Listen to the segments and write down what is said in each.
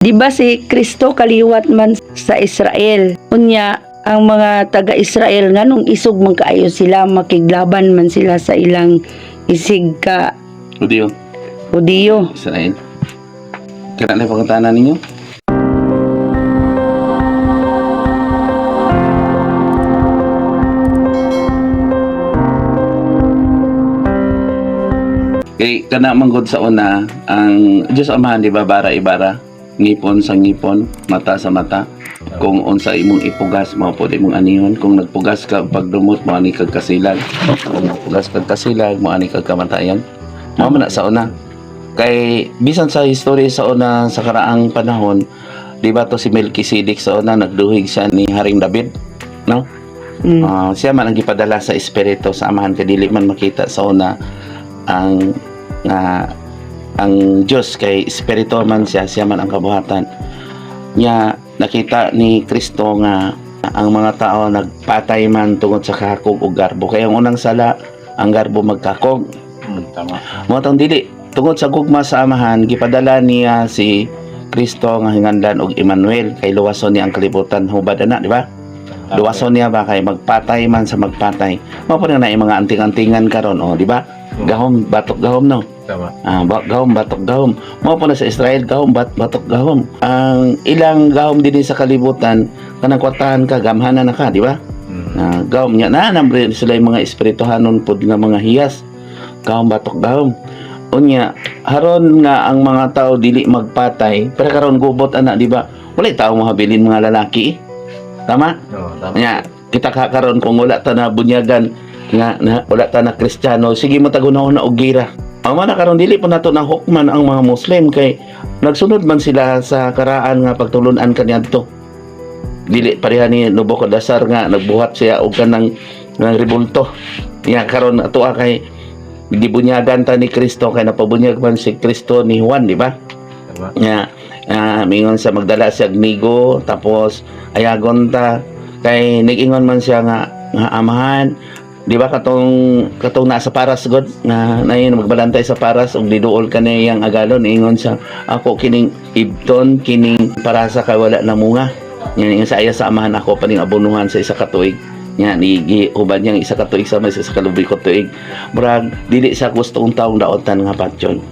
Di ba si Kristo kaliwat man sa Israel? Unya, ang mga taga-Israel nganong isog man kaayo sila, makiglaban man sila sa ilang isig ka Hudiyo, Hudiyo. Israel. Kana na pangutana ninyo? Kay kana manggod sa una, ang Diyos Amahan, di ba, bara ibara, ngipon sa ngipon, mata sa mata. Kung unsa imong ipugas, mao pod imong anihon. Kung nagpugas ka pagdumot, mo ani kag kasilag. Kung nagpugas kag kasilag, mo ani kag kamatayan. Mao man na sa una. Kay bisan sa history sa una sa karaang panahon, di ba to si Melchizedek sa una nagduhig siya ni Haring David, no? Ah, siya man ang gipadala sa espiritu sa amahan kay dili man makita sa una ang nga ang Dios kay espiritu man siya, siya man ang kabuhatan. Nya nakita ni Kristo nga ang mga tao nagpatay man tungod sa kakog o garbo. Kaya ang unang sala, ang garbo magkakog. Tama. Mo tong dili tungod sa gugma sa amahan gipadala niya si Kristo nga hinganlan og Emmanuel kay luwason niya ang kalibutan hubad ana, di ba? Luwason niya ba kay magpatay man sa magpatay. Mao pa na yung mga anting-antingan karon, oh, di ba? Gahom batok gahom, no. Tama. Ah, gahom batok gahom. Mao po na sa Israel gahom batok gahom. Ang ilang gahom dinhi sa kalibutan kanang kwartahan ka gamhanan na ka, di ba? Ah, gahom niya na nambre sila yung mga espirituhanon pod nga mga hiyas. Gahom batok gahom. Unya, haron nga ang mga tao dili magpatay, pero karon gubot ana, di ba? Walay tao mohabilin mga lalaki, eh. Tama? Oo, tama. Nya, kita ka karon kung wala ta na bunyagan nga na, wala ta na Kristiyano, sige mo tagunahon na og gira. Ang mga karon dili po nato na hukman ang mga Muslim kay nagsunod man sila sa karaan nga pagtulunan kaniadto. Dili pareha ni Nabucodonosor nga nagbuhat siya og kanang ng rebulto. Nya karon ato kay gibunyagan ta ni Kristo kay napabunyag man si Kristo ni Juan, di ba? Tama. Nga mingon sa magdala siya og migo tapos ayagon ta kay nag-ingon man siya nga nga amahan, di ba, katong katong nasa paras god nga nayin magbalantay sa paras ug diduol kani iyang agalon, ingon siya, "Ako kining ibton kining parasa kay wala na munga." Yan ingon sa iya sa amahan, "Ako paning abonuhan sa isa ka tuig." Yan giuban niyang isa ka tuig sa may isa ka lubi ko tuig, murag dili sa gustong taong daotan nga patyon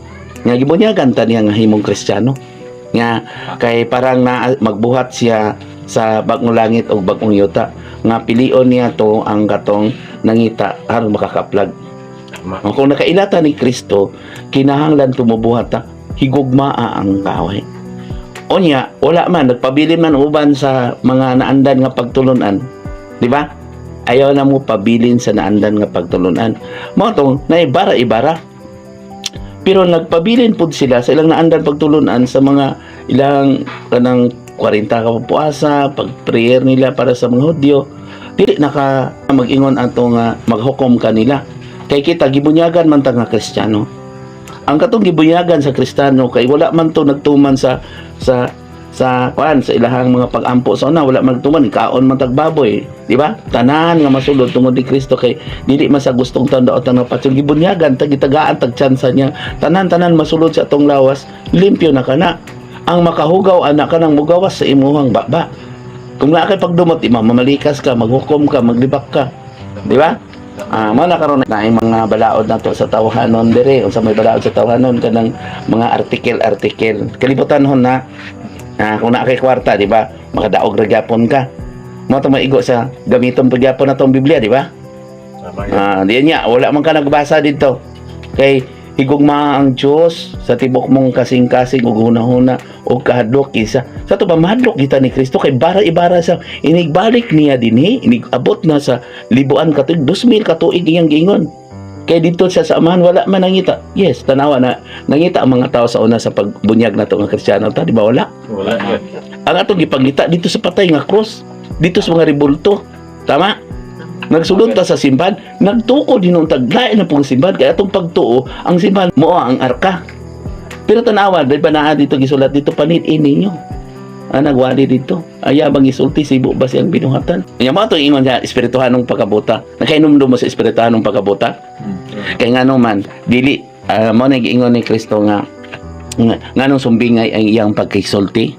nga gibunyagan ta niya nga himong Kristiyano nga kay parang na magbuhat siya sa bagong langit o bagong yuta nga pilion niya to ang katong nangita aron makakaplag. Tama. Kung nakailata ni Kristo, kinahanglan tumubuhat ta higugmaa ang kaaway. Unya, wala man nagpabilin man uban sa mga naandan nga pagtulunan, di ba? Ayaw na mo pabilin sa naandan nga pagtulunan. Mao tong naibara ibara. Pero nagpabilin pud sila sa ilang naandan pagtulunan sa mga ilang kanang 40 ka puasa, pag-prayer nila para sa mga Hudyo, dili naka mag-ingon ato nga maghukom kanila. Kay kita gibunyagan man ta nga Kristiyano. Ang katong gibunyagan sa Kristiyano kay wala man to nagtuman sa sa sa kuan sa ilahang mga pag-ampo sa una, wala man nagtuman, kaon man tag baboy, di ba? Tanan nga masulod tungod ni Kristo kay dili man sa gustong taon daot ang napatyon, gibunyagan tag gitagaan tag tsansa niya, tanan-tanan masulod sa atong lawas, limpyo na kana. Ang makahugaw anak ka nang mugawas sa imuhang baba. Kung naa kay pagdumot, ima mamalikas ka, maghukom ka, maglibak ka, di ba? Ah, mao na karon na ang mga balaod nato sa tawhanon dire, unsa may balaod sa tawhanon kanang mga artikel-artikel. Kalibutan hon na ah, kung naa kay kwarta, di ba? Makadaog ra gyapon ka. Mao to maigo sa gamiton pa gyapon natong Biblia, di ba? Tama yun. Ah, di niya wala man ka nagbasa dito. Kay higugma ang Dios sa tibok mong kasing-kasing ug hunahuna ug kahadlok isa. Sa to ba mahadlok kita ni Kristo kay bara ibara sa inigbalik niya dinhi, inigabot na sa libuan ka tuig, 2000 ka tuig iyang giingon. Kay dito siya sa amahan wala man nangita. Yes, tanawa na nangita ang mga tao sa una sa pagbunyag nato nga Kristiyano ta, di ba wala? Wala yun. Ang atong gipangita dito sa patay nga cross, dito sa mga rebulto. Tama? Nagsulod ta sa simbahan, nagtuko din ang taglain na pong simbahan kaya atong pagtuo ang simbahan mo ang arka. Pero tanawa, di ba naa dito gisulat dito panit ninyo. Ah, nagwali dito. Aya bang isulti sibo ba siyang binuhatan? Nya mo atong ingon sa espirituhanong pagkabuta. Nakainomdom mo sa espirituhanong pagkabuta? Kay ngano man dili mo na giingon ni Kristo nga Nganong sumbingay ang iyang pagkisulti?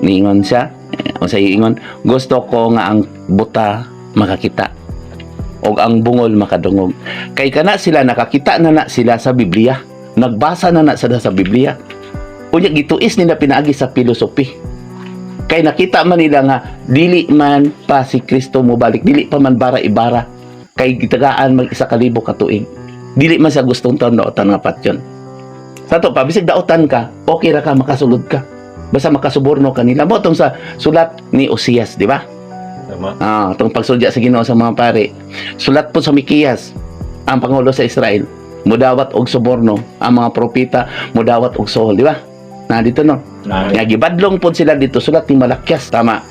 Niingon siya, o sa ingon, "Gusto ko nga ang buta makakita o ang bungol makadungog." Kay kana sila, nakakita na na sila sa Biblia. Nagbasa na na sila sa Biblia. Unya gituis nila pinaagi sa philosophy. Kay nakita man nila nga dili man pa si Kristo mobalik, dili pa man bara ibara. Kay gitagaan mag 1,000 ka tuig. Dili man sa gustong taon daotan nga patyon. Sa to pa, bisag daotan ka, okay ra ka, makasulod ka. Basta makasuborno ka nila. Mo tong sa sulat ni Osias, di ba? Tama. Ah, itong pagsulya sa Ginoo sa mga pare. Sulat po sa Mikiyas, ang pangulo sa Israel. Mudawat og suborno ang mga propeta, mudawat og suhol, di ba? Na dito, no. Na. Nga gibadlong pod sila dito, sulat ni Malakias, tama.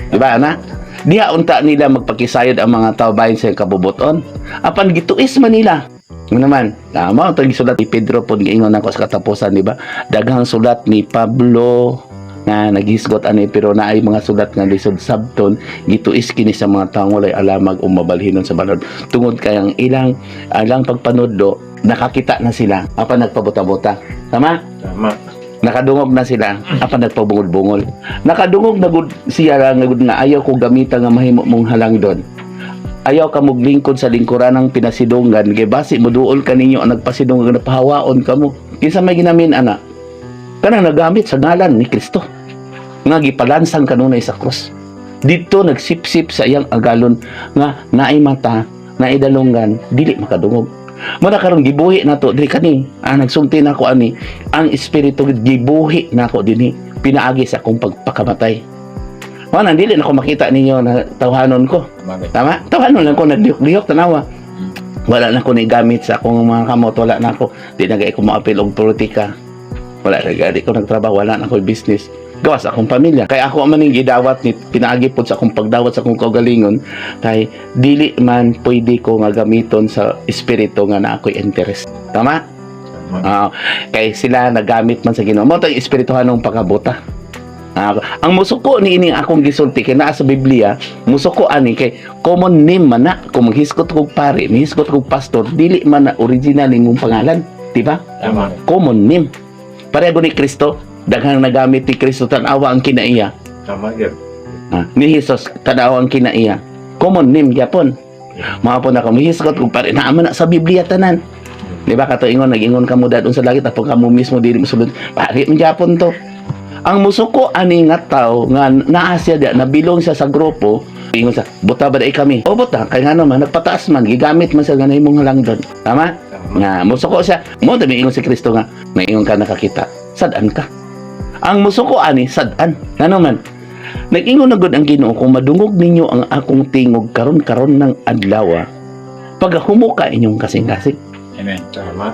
Di ba, ana? Diha unta nila magpakisayod ang mga tao bahin sa kabubuton. Apan gituis man nila. Ano naman? Tama, itong sulat ni Pedro pod, giingon ako sa katapusan, di ba? Daghang sulat ni Pablo nga naghisgot ani, pero naay mga sulat nga lisod sabton, gituis kini sa mga taong walay alamag o mabalhinon sa balod tungod kay ang ilang alang pagpanudlo, nakakita na sila apan nagpabuta-buta, tama? Tama. Nakadungog na sila apan nagpabungol-bungol. Nakadungog na gud siya nga gud nga ayaw ko gamita nga mahimo mong halangdon, ayaw ka moglingkod sa lingkuran ng pinasidungan kay basi moduol ka ninyo ang nagpasidungan nga napahawaon kamo. Kinsa may ginamin ana? Kanang nagamit sa ngalan ni Kristo nga gipalansang kanunay sa krus. Dito nagsipsip sa iyang agalon nga naay mata, naay dalunggan, dili makadungog. Muna karon gibuhi nato diri kani, nagsulti nako ani ang espiritu, gibuhi nako dinhi pinaagi sa akong pagpakamatay. Wala, dili na ko makita ninyo na tawhanon ko. Tama. Tama? Tawhanon lang ko, naglihok-lihok, tanawa. Wala na ko ni gamit sa akong mga kamot, wala na ako. Di na ko moapil og politika. Wala na di ko nagtrabaho, wala na ako business. Gawas akong pamilya. Kaya ako man ning gidawat ni pinaagi pod sa akong pagdawat sa akong kaugalingon kay dili man pwede ko nga gamiton sa espiritu nga naa ako'y interest. Tama? Tama. Ah, kay sila nagamit man sa Ginoo. Mo tong espirituhanong pagkabuta. Ah, ang musuko ni ining akong gisulti kay naa sa Biblia, musuko ani kay common name man na. Kung maghisgot kog pare, mihisgot kog pastor, dili man na original imong pangalan, di ba? Tama. Common name. Pareho ni Kristo, daghang nagamit ni Kristo, tan-awa ang kinaiya. Tama gyud. Ah, ni Jesus, tan-awa ang kinaiya. Common name gyapon. Mga po na kung mihisgot kog pare, naa man na sa Biblia tanan. Di ba kato ingon, nag-ingon ka mo dadon sa langit, tapos kamo mismo dili mo sulod. Pare man gyapon to. Ang musuko ani nga tao nga naa siya diya, nabilong siya sa grupo, ingon sa buta ba dai kami? O buta kay ngano man nagpataas man, gigamit man sa ganay mong halangdon. Tama? Tama. Nga musuko siya. Mo dami ingon si Kristo nga naingon ka nakakita. Sad-an ka. Ang musuko ani sad-an. Ngano man? Nag-ingon na gud ang Ginoo, "Kung madungog ninyo ang akong tingog karon-karon ng adlaw, pagahumuka inyong kasing-kasing." Amen. Tama.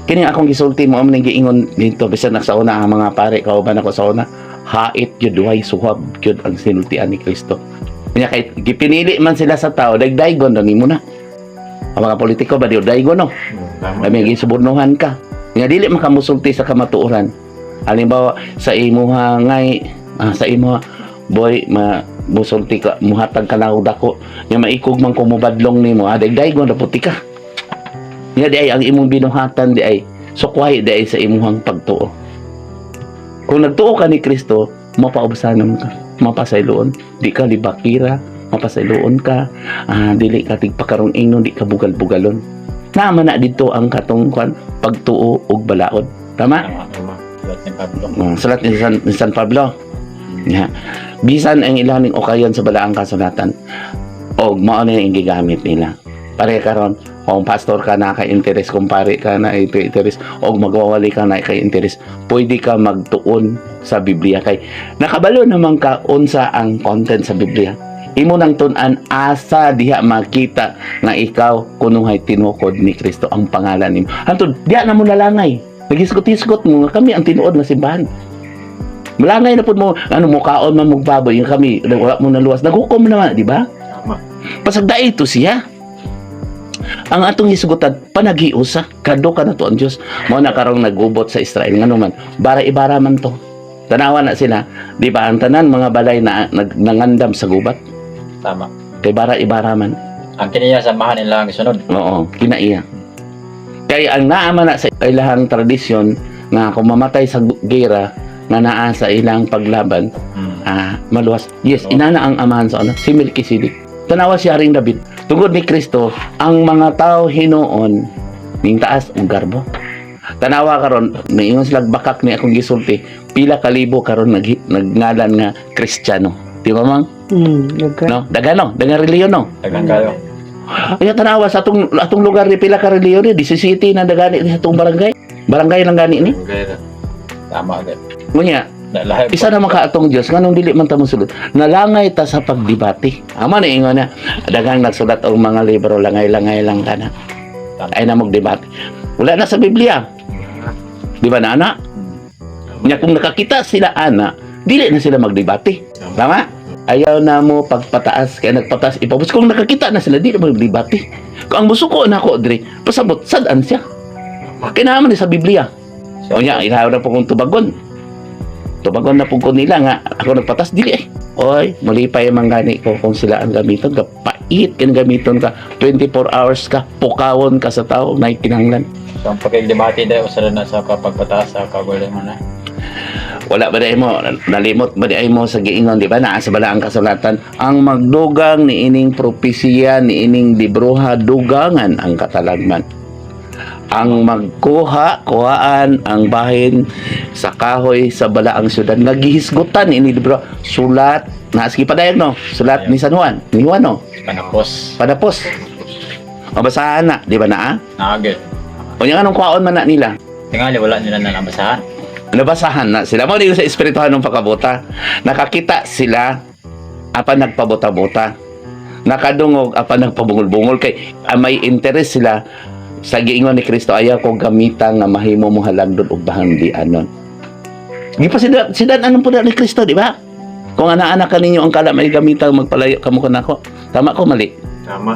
Kini akong gisulti mo ning giingon dito bisan na sa una ang mga pare kauban ako sa una, hait gyud, way suhab gyud ang sinultian ni Kristo. Kanya kay gipinili man sila sa tao, dagdaygon na nimo na. Ang mga politiko ba di daygon, no? Tama. Ay may gisubornohan ka. Nga dili man ka musulti sa kamatuoran. Halimbawa sa imuha ngay, sa imuha boy ma musulti ka, muhatag ka na og dako nga maikog man ko mobadlong nimo, dagdaygon na puti ka. Nga di ay ang imong binuhatan di ay sukway di ay sa imuhang pagtuo. Kung nagtuo ka ni Kristo, mapaubsanon ka, mapasayloon, di ka libakira, mapasayloon ka, dili ka tigpakarong ingnon, di ka bugal-bugalon. Naman na dito ang katong kwan, pagtuo ug balaod. Tama? Tama. Tama. Sulat ni Pablo. Sulat ni San Pablo. Yeah. Bisan ang ilaning ukayon sa balaang kasulatan og mao na yung gigamit nila. Pare karon, kung pastor ka na kay interest, kung pare ka na interest, og magwawali ka na kay interest, pwede ka magtuon sa Biblia kay nakabalo naman ka unsa ang content sa Biblia. Imo nang tun-an asa diha makita nga ikaw kunuhay tinukod ni Kristo ang pangalan nimo. Hantod diha na mo nalangay. Nagisgot-hisgot mo nga kami ang tinuod nga simbahan. Malangay na pud mo, ano mo kaon man mong baboy, yung kami, wala mo naluwas. Naghukom naman, di ba? Tama. Pasagda ito siya. Ang atong hisgutan, panaghiusa. Kado ka na to ang Diyos. Mao na karong nagubot sa Israel. Ngano man, bara ibara man to. Tanawa na sila. Di ba ang tanan mga balay na nangandam sa gubat? Tama. Kay bara ibara man. Ang kiniya samahan nila ang gisunod. Oo, kinaiya. Kaya ang naama na sa ilahang tradisyon, Nga kung mamatay sa gera nga naa sa ilang paglaban, maluwas. Yes, inana ang amahan sa ano, si Melchizedek. Tanawa si Haring David. Tungod ni Kristo, ang mga tao hinuon ning taas og garbo. Tanawa karon, niingon sila bakak ni akong gisulti, pila ka libo karon nagngalan nga Kristiyano. Di ba, mang? Lugar. No, dagano, dagang reliyon, no. Daghan kayo. Kaya tanawa sa atong lugar ni pila ka reliyon ni, di city na dagani ni sa atong barangay. Barangay lang gani ni. Barangay na. Tama agad. Ngunya, Lahi. isa naman ka atong Dios nganong dili man ta mosulod. Nalangay ta sa pagdebate. Ama ni ingon na daghang nagsulat og mga libro, langay-langay lang kana. Ay na magdebate. Wala na sa Biblia. Di ba na ana? Nya kung nakakita sila ana, dili na sila magdebate. Tama? Ayaw na mo pagpataas kay nagpataas ipabos. Kung nakakita na sila, dili na magdebate. Kung ang musuko na ako diri, pasabot sad-an siya. Kaya ni sa Biblia. O nya, ilaw na po kong tubagon. Tubagon na po ko nila nga ako nagpatas dili eh. Oy, mulipay man gani ko kung sila ang gamiton ka, pait kan gamiton ka 24 hours ka pukawon ka sa tao na kinahanglan. So ang pagkikdebate dahil usa na sa kapagpataas sa kagalingon na. Wala ba mo nalimot ba di mo sa giingon, di ba, naa sa balaang kasulatan ang magdugang niining propesiya niining libroha, dugangan ang katalagman. Ang magkuha kuhaan ang bahin sa kahoy sa balaang syudad nga gihisgutan ini libro, sulat na sige padayag, no, sulat ni San Juan, ni Juan, no. Panapos. Padapos o basahan na, di ba naa? Naagad. Unya, anong kuhaon man na nila? Tingali wala nila na nabasahan. Nabasahan na sila. Mo sa espirituhan ng pagkabuta. Nakakita sila apan nagpabuta-buta. Nakadungog apan nagpabungol-bungol kay may interest sila sa giingon ni Kristo, ayaw ko gamita nga mahimo mo halagdon og bahandianon. Gi pa sila sila anong puna ni Kristo, di ba? Kung ana-ana ka ninyo ang kala may gamita magpalayo kamo kanako. Tama ko mali? Tama.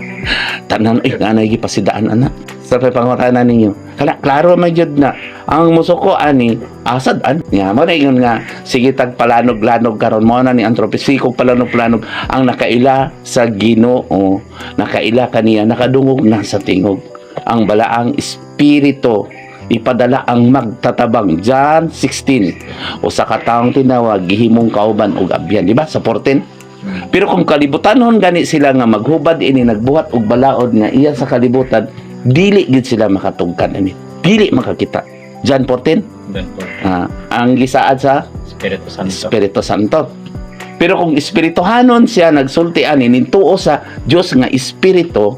Tanan eh nga nay gipasidaan ana sa pangutana ninyo kala klaro man jud na ang musuko ani asad an nya mo na ingon nga sige tag palanog-lanog karon mo na ni antropisiko palanog-lanog ang nakaila sa Ginoo, nakaila kaniya, nakadungog na sa tingog ang balaang espiritu, ipadala ang magtatabang. John 16, usa ka taong tinawag gihimong kauban og abyan, di ba, sa 14. Pero kung kalibutanon gani sila nga maghubad ini nagbuhat og balaod nga iya sa kalibutan, dili gid sila makatugkan ani. Dili makakita. John 14, Then po. Ang gisaad sa Espiritu Santo. Espiritu Santo. Pero kung espirituhanon siya nagsulti ani nintuo sa Dios nga espiritu,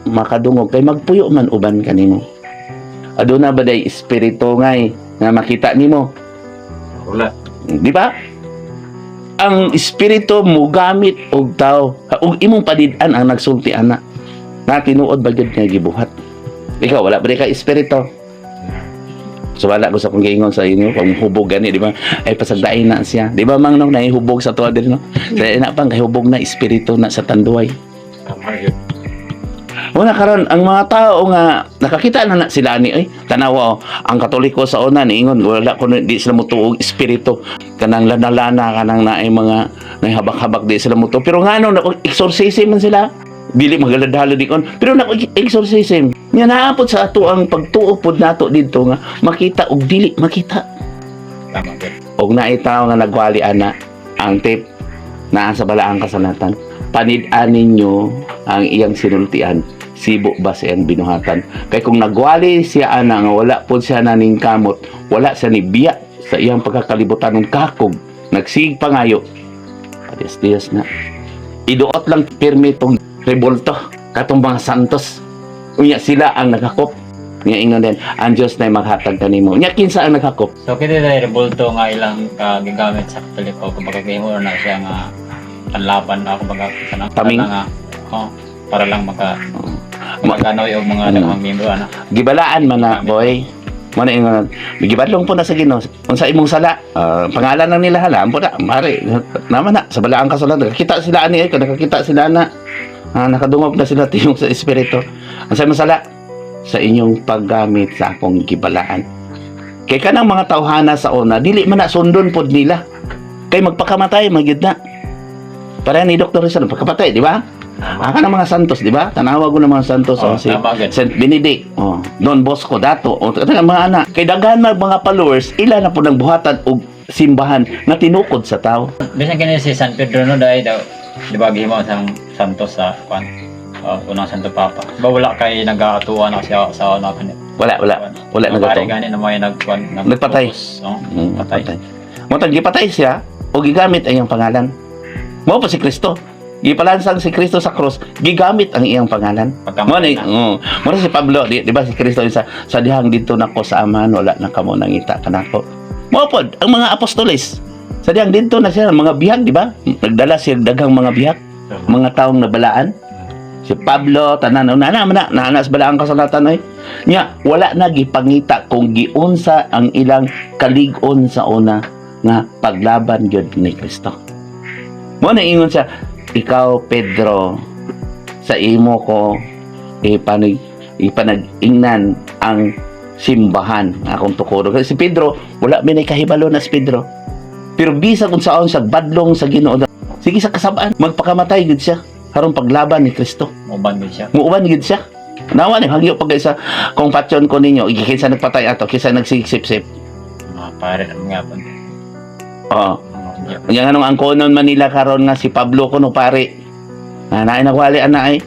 makadungog kay magpuyo man uban kanimo. Aduna ba day espiritu ngay nga makita nimo? Wala. Di ba? Ang espiritu mugamit og tao ug imong palid-an ang nagsulti ana. Na tinuod ba gyud nga gibuhat? Ikaw wala ba di ka espiritu? So wala ko sa kong giingon sa inyo kung hubog gani, di ba? Ay pasagdain na siya. Di ba, mang, no, nahihubog sa tuwa diri, no? Dahil na pang kahubog na espiritu na sa Tanduay. Tama yun. Una karon ang mga tao nga nakakita na na sila ni ay tanawa oh, ang Katoliko sa una niingon wala kuno, di sila motuo og espiritu, kanang lana-lana, kanang naay mga naay habak-habak, di sila motuo. Pero ngano na exorcism man sila, dili magaladalo di kon, pero na exorcism nga naapot sa ato ang pagtuo pod nato didto nga makita og dili makita. Tama gyud. Og naay tawo nga nagwali ana, ang tip naa sa balaang kasulatan, panid-an ninyo ang iyang sinultian, sibo ba sa iyang binuhatan. Kay kung nagwali siya ana nga wala pod siya naning kamot, wala siya ni biya sa iyang pagkakalibutan ng kakog, nagsig pangayo, Diyos Diyos na iduot lang pirmi tong rebolto katong mga santos. Unya sila ang naghakop nga ingon din ang Dios na maghatag kanimo. Unya kinsa ang naghakop? So kini na rebulto nga ilang gigamit sa Katoliko, kumbaga gihimo na siya nga panlaban na kumbaga kanang Taming? nga oh, para lang makaganoy og mga Ano? daghang miyembro ana. Gibalaan man na, boy. Mo na ingon, gibadlong po na sa Ginoo unsa imong sala. Ah, pangalan lang nila hala po na mare naman na sa balaang kasulatan, nakakita sila ani ay nakakita sila na nakadungog na sila tiyong sa espiritu. Unsa imong sala sa inyong paggamit sa akong gibalaan? Kay kanang mga tawhana sa una, dili man na sundon pod nila kay magpakamatay magyud na. Para ni Dr. Rizal, pagkapatay, di ba? Ang kanang mga santos, di ba? Tanawa ko ng mga santos, Oh, oh, si tama gid. Saint Benedict, oh, Don Bosco dato, oh, kanang mga anak. Kay daghan man mga followers, ila na po ng buhatan og simbahan nga tinukod sa tao. Bisan kini si San Pedro no dahil daw di ba gihimo sang santos sa kwan. Unang Santo Papa. Ba wala kay nagaatuan na siya sa una kani. Wala, wala. Wala Mga pare nagato. gani na may nagkuan Nagpatay. Oh, patay. Patay. Mo tag gipatay siya o gigamit ang iyang pangalan. Mao pa si Kristo. Gipalansang si Kristo sa cross, gigamit ang iyang pangalan. Pagkamatay Mo ni, na. Mo ni si Pablo, di ba si Kristo sa dihang didto nako sa Amahan wala na kamo nangita kanako. Mao pod ang mga apostoles. Sa dihang didto na siya mga bihag, di ba? Nagdala siya daghang mga bihag, mga taong nabalaan. Si Pablo, tanan na na na na na sa balaang kasulatan oy. Nya, wala na gipangita kung giunsa ang ilang kalig-on sa una nga paglaban gyud ni Kristo. Mo na ingon siya, ikaw Pedro, sa imo ko ipanag-ingnan ang simbahan akong tukuro. Kasi si Pedro, wala may kahibalo na si Pedro. Pero bisa kung saon sa badlong sa Ginoo, sige sa kasabaan, magpakamatay gyud siya aron paglaban ni Kristo. Uban gid siya. Muuban gyud siya. Nawa ni hangyo pag isa kung patyon ko ninyo, kinsa nagpatay ato, kinsa nagsigsip-sip. Mga pare ang mga pon. Oo. Mga Yang anong ang konon Manila karon nga si Pablo kuno pare. Na naay nagwali ana ay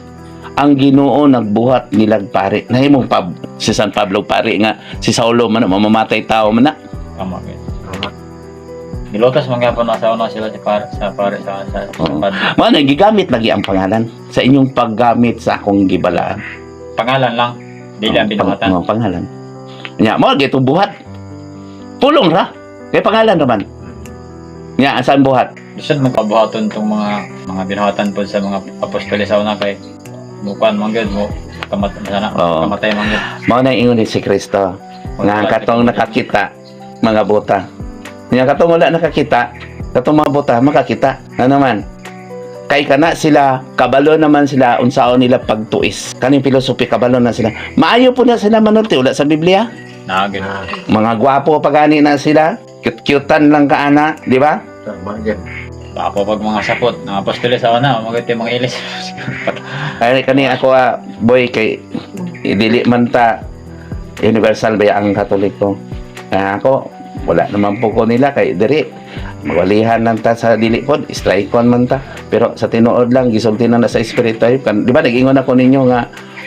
ang Ginoo nagbuhat nilag pare. Nahimong si San Pablo pare nga si Saulo man mamamatay tao man na. Tama gid. Tama. Gilotas mga pon sa una sila si pare sa pare sa Oo. padre. Mao na gigamit lagi ang pangalan sa inyong paggamit sa akong gibalaan. Pangalan lang. Dili ang binuhatan. Oo, pangalan. Nya mo gitong buhat. Pulong ra. Kay pangalan naman. Nya asan buhat? Lisod magkabuhaton tong mga binuhatan po sa mga apostoles sa una kay mukuan man gyud mo kamat sana Oo. kamatay man gyud. Mao na ingon ni si Kristo. Nga ang katong nakakita mga buta. Nga katong wala nakakita, katong mga buta makakita. Ano man? Kay kana sila, kabalo naman sila unsaon nila pagtuis. Kaning philosophy kabalo na sila. Maayo po na sila manulti wala sa Biblia. Na gyud. Na, Mga gwapo pa gani na sila. Cute-cutean lang ka ana, di ba? tama gid. Ako pag mga sapot, mga apostoles sa una, mga mga ilis. Kaya kani ako ah, boy kay dili man ta universal ba ang Katoliko. Kaya ako wala naman po ko nila kay diri magwalihan lang ta sa dili pod, strike on man ta. Pero sa tinuod lang gisulti na na sa espiritu ay di ba nag-ingon ako ninyo nga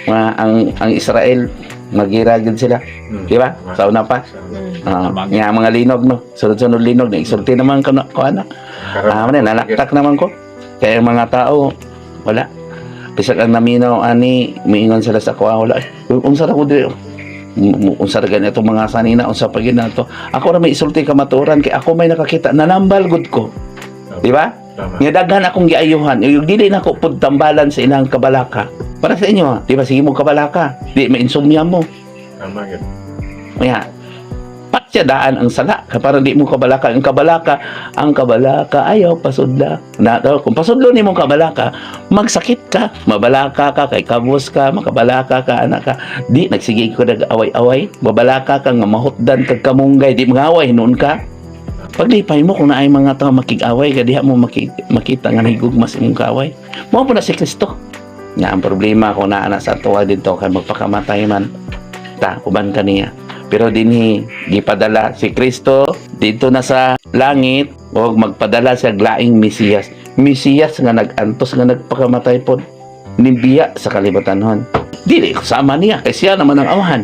nga ang Israel magira gid sila, di ba? Sa una pa. Sa una. Ah, nga mga linog no, sunod-sunod linog na isulti naman ko ko ana. Karon, Ah, man, nalaktak naman ko. Kaya ang mga tao, wala. Bisag ang naminaw ani, miingon sila sa kuha, wala. Unsa ra ko diri? Unsa ra ganito mga sanina, unsa pa gid nato. Ako ra may isulti kamatuoran kay ako may nakakita, nanambal gud ko. Di ba? Tama. Nga daghan akong giayuhan. Yung dili na ko pud tambalan sa ilang kabalaka. Para sa inyo, ha? Di ba sige mo kabalaka? Di may insomnia mo. Tama gid. Kaya, patya daan ang sala. Kaya parang di mo kabalaka. Ang kabalaka, ayaw, pasudla. Na, daw, kung pasudlo ni mong kabalaka, magsakit ka. Mabalaka ka, kay kabos ka, makabalaka ka, anak ka. Di, nagsige ko nag-away-away. Mabalaka ka, nga mahutdan ka kamunggay. Di mangaway, noon ka. Paglipay mo kung naay mga tao makig-away, ka diha mo makita nga nahigugmas imong kaaway. Mao po na si Kristo. Nga ang problema kung naa na sa tuwa dito kay magpakamatay man ta uban kaniya. Pero dinhi gipadala si Kristo dito na sa langit og magpadala siya laing Mesiyas. Mesiyas nga nag-antos nga nagpakamatay pod nibiya sa kalibutanhon. Dili sama niya kay siya naman ang amahan.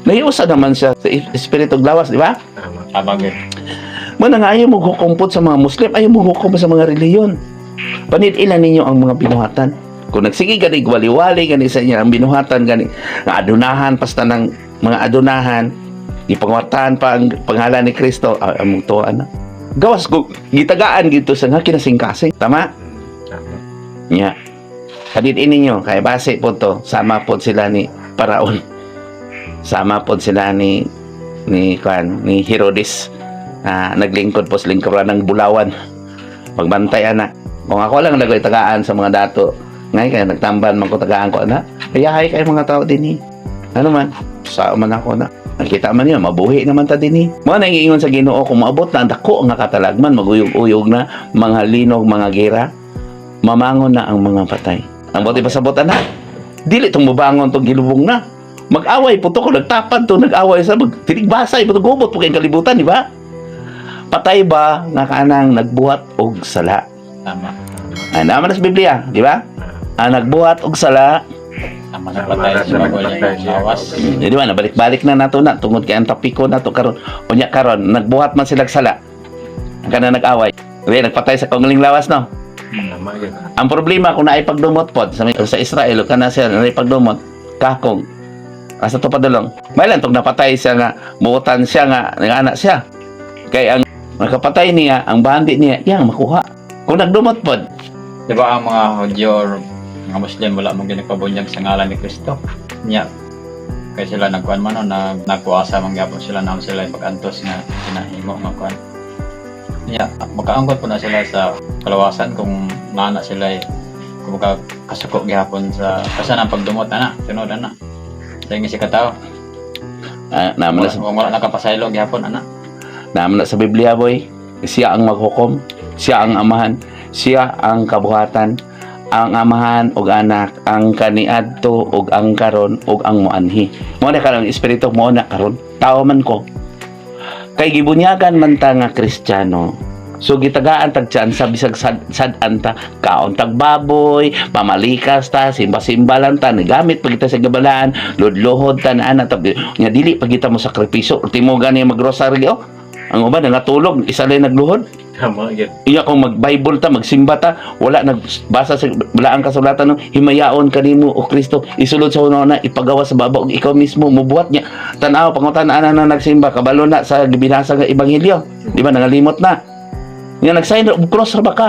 Nahiusa naman siya sa espiritu ug lawas, di ba? Tama. Tama gyud. Muna nga ayaw mo hukom pod sa mga Muslim, ayaw mo hukom sa mga reliyon. Panid-ilan ninyo ang mga binuhatan. Kung nagsige gani wali-wali gani sa inyo ang binuhatan gani nga adunahan pasta ng mga adunahan, gipangwartahan pa ang pangalan ni Kristo, ah, among tuwa na. Gawas ko gitagaan gito sa nga kinasingkasing. Tama? Tama. Nya. Kanid-in ninyo kay base po to, sama po sila ni Paraon. Sama po sila ni ni kwan ni Herodes na naglingkod po sa lingkuran ng Bulawan. Pagbantay ana. Kung ako lang nagoy tagaan sa mga dato, ngay kaya nagtamban man ko tagaan ko ana. Ayahay kay mga tao dinhi. Ano man, sa man ako na. Nakita man niyo, mabuhi naman ta dinhi. Mo na ingon sa Ginoo kung maabot na ang dako nga katalagman, maguyog-uyog na mga linog, mga gira, mamangon na ang mga patay. Ang buot ipasabot ana. Dili tong mubangon tong gilubong na. Mag-away po to kung nagtapad to nag-away sa mag tinigbasay po to gubot po kayong kalibutan, di ba? Patay ba nga kanang nagbuhat og sala? Tama. Ay, naman na sa Biblia, di ba? Ang nagbuhat og sala, Tama na Tama patay na sa sa bago nagpatay niya siya. lawas. di ba? Nabalik-balik na nato na tungod kay ang tapiko nato karon. Unya karon, nagbuhat man silang sala. Ang kanang nag-away. Di, nagpatay sa kongling lawas, no? Tama yun. Ang problema kung naay pagdumot pod sa Israel o kana siya naay pagdumot kakong asa to padulong. May lang tong napatay siya nga buotan siya nga nag-anak siya. Kay ang nakapatay niya, ang bandi niya, yang makuha. Kung nagdumot pod, Di ba ang mga Hudyo or mga Muslim wala mong ginagpabunyag sa ngalan ni Kristo? Nya. Kaya sila nagkuan man no, nagkuasa man gyapon sila na sila pag-antos nga kinahimo nga kuan. Nya, makaangkot po na sila sa kalawasan kung nana sila eh. Kumbaga kasuko gihapon sa kasi nang pagdumot ana, sunod ana. Sa inyo si katao. Naman na Wala, sa, wala nakapasaylo gihapon ana. naman na sa Biblia, boy. Siya ang maghukom, siya ang amahan, siya ang kabuhatan, ang amahan ug anak, ang kaniadto ug ang karon ug ang muanhi. Mo na karon espiritu mo na karon. Tao man ko. Kay gibunyagan man ta nga Kristiyano. So gitagaan tag sa bisag sad-an ta, kaon tag baboy, pamalikas ta, simba-simba lang ta, nagamit pag kita sa gabalaan, ludlohod ta na ana ta, nya dili pag kita mo sakripisyo, ultimo gani magrosaryo. Oh. Ang uban nangatulog, isa lang nagluhod. Tama yun. Iya kung mag-Bible ta, magsimba ta, wala nagbasa sa balaang kasulatan no, himayaon kanimo o Kristo, isulod sa una ipagawa sa baba og ikaw mismo mubuhat niya. Tan-aw pangutan ana na nagsimba kabalo na sa gibinasa nga ebanghelyo. Di ba nangalimot na. Nya nag-sign og cross ra ba ka?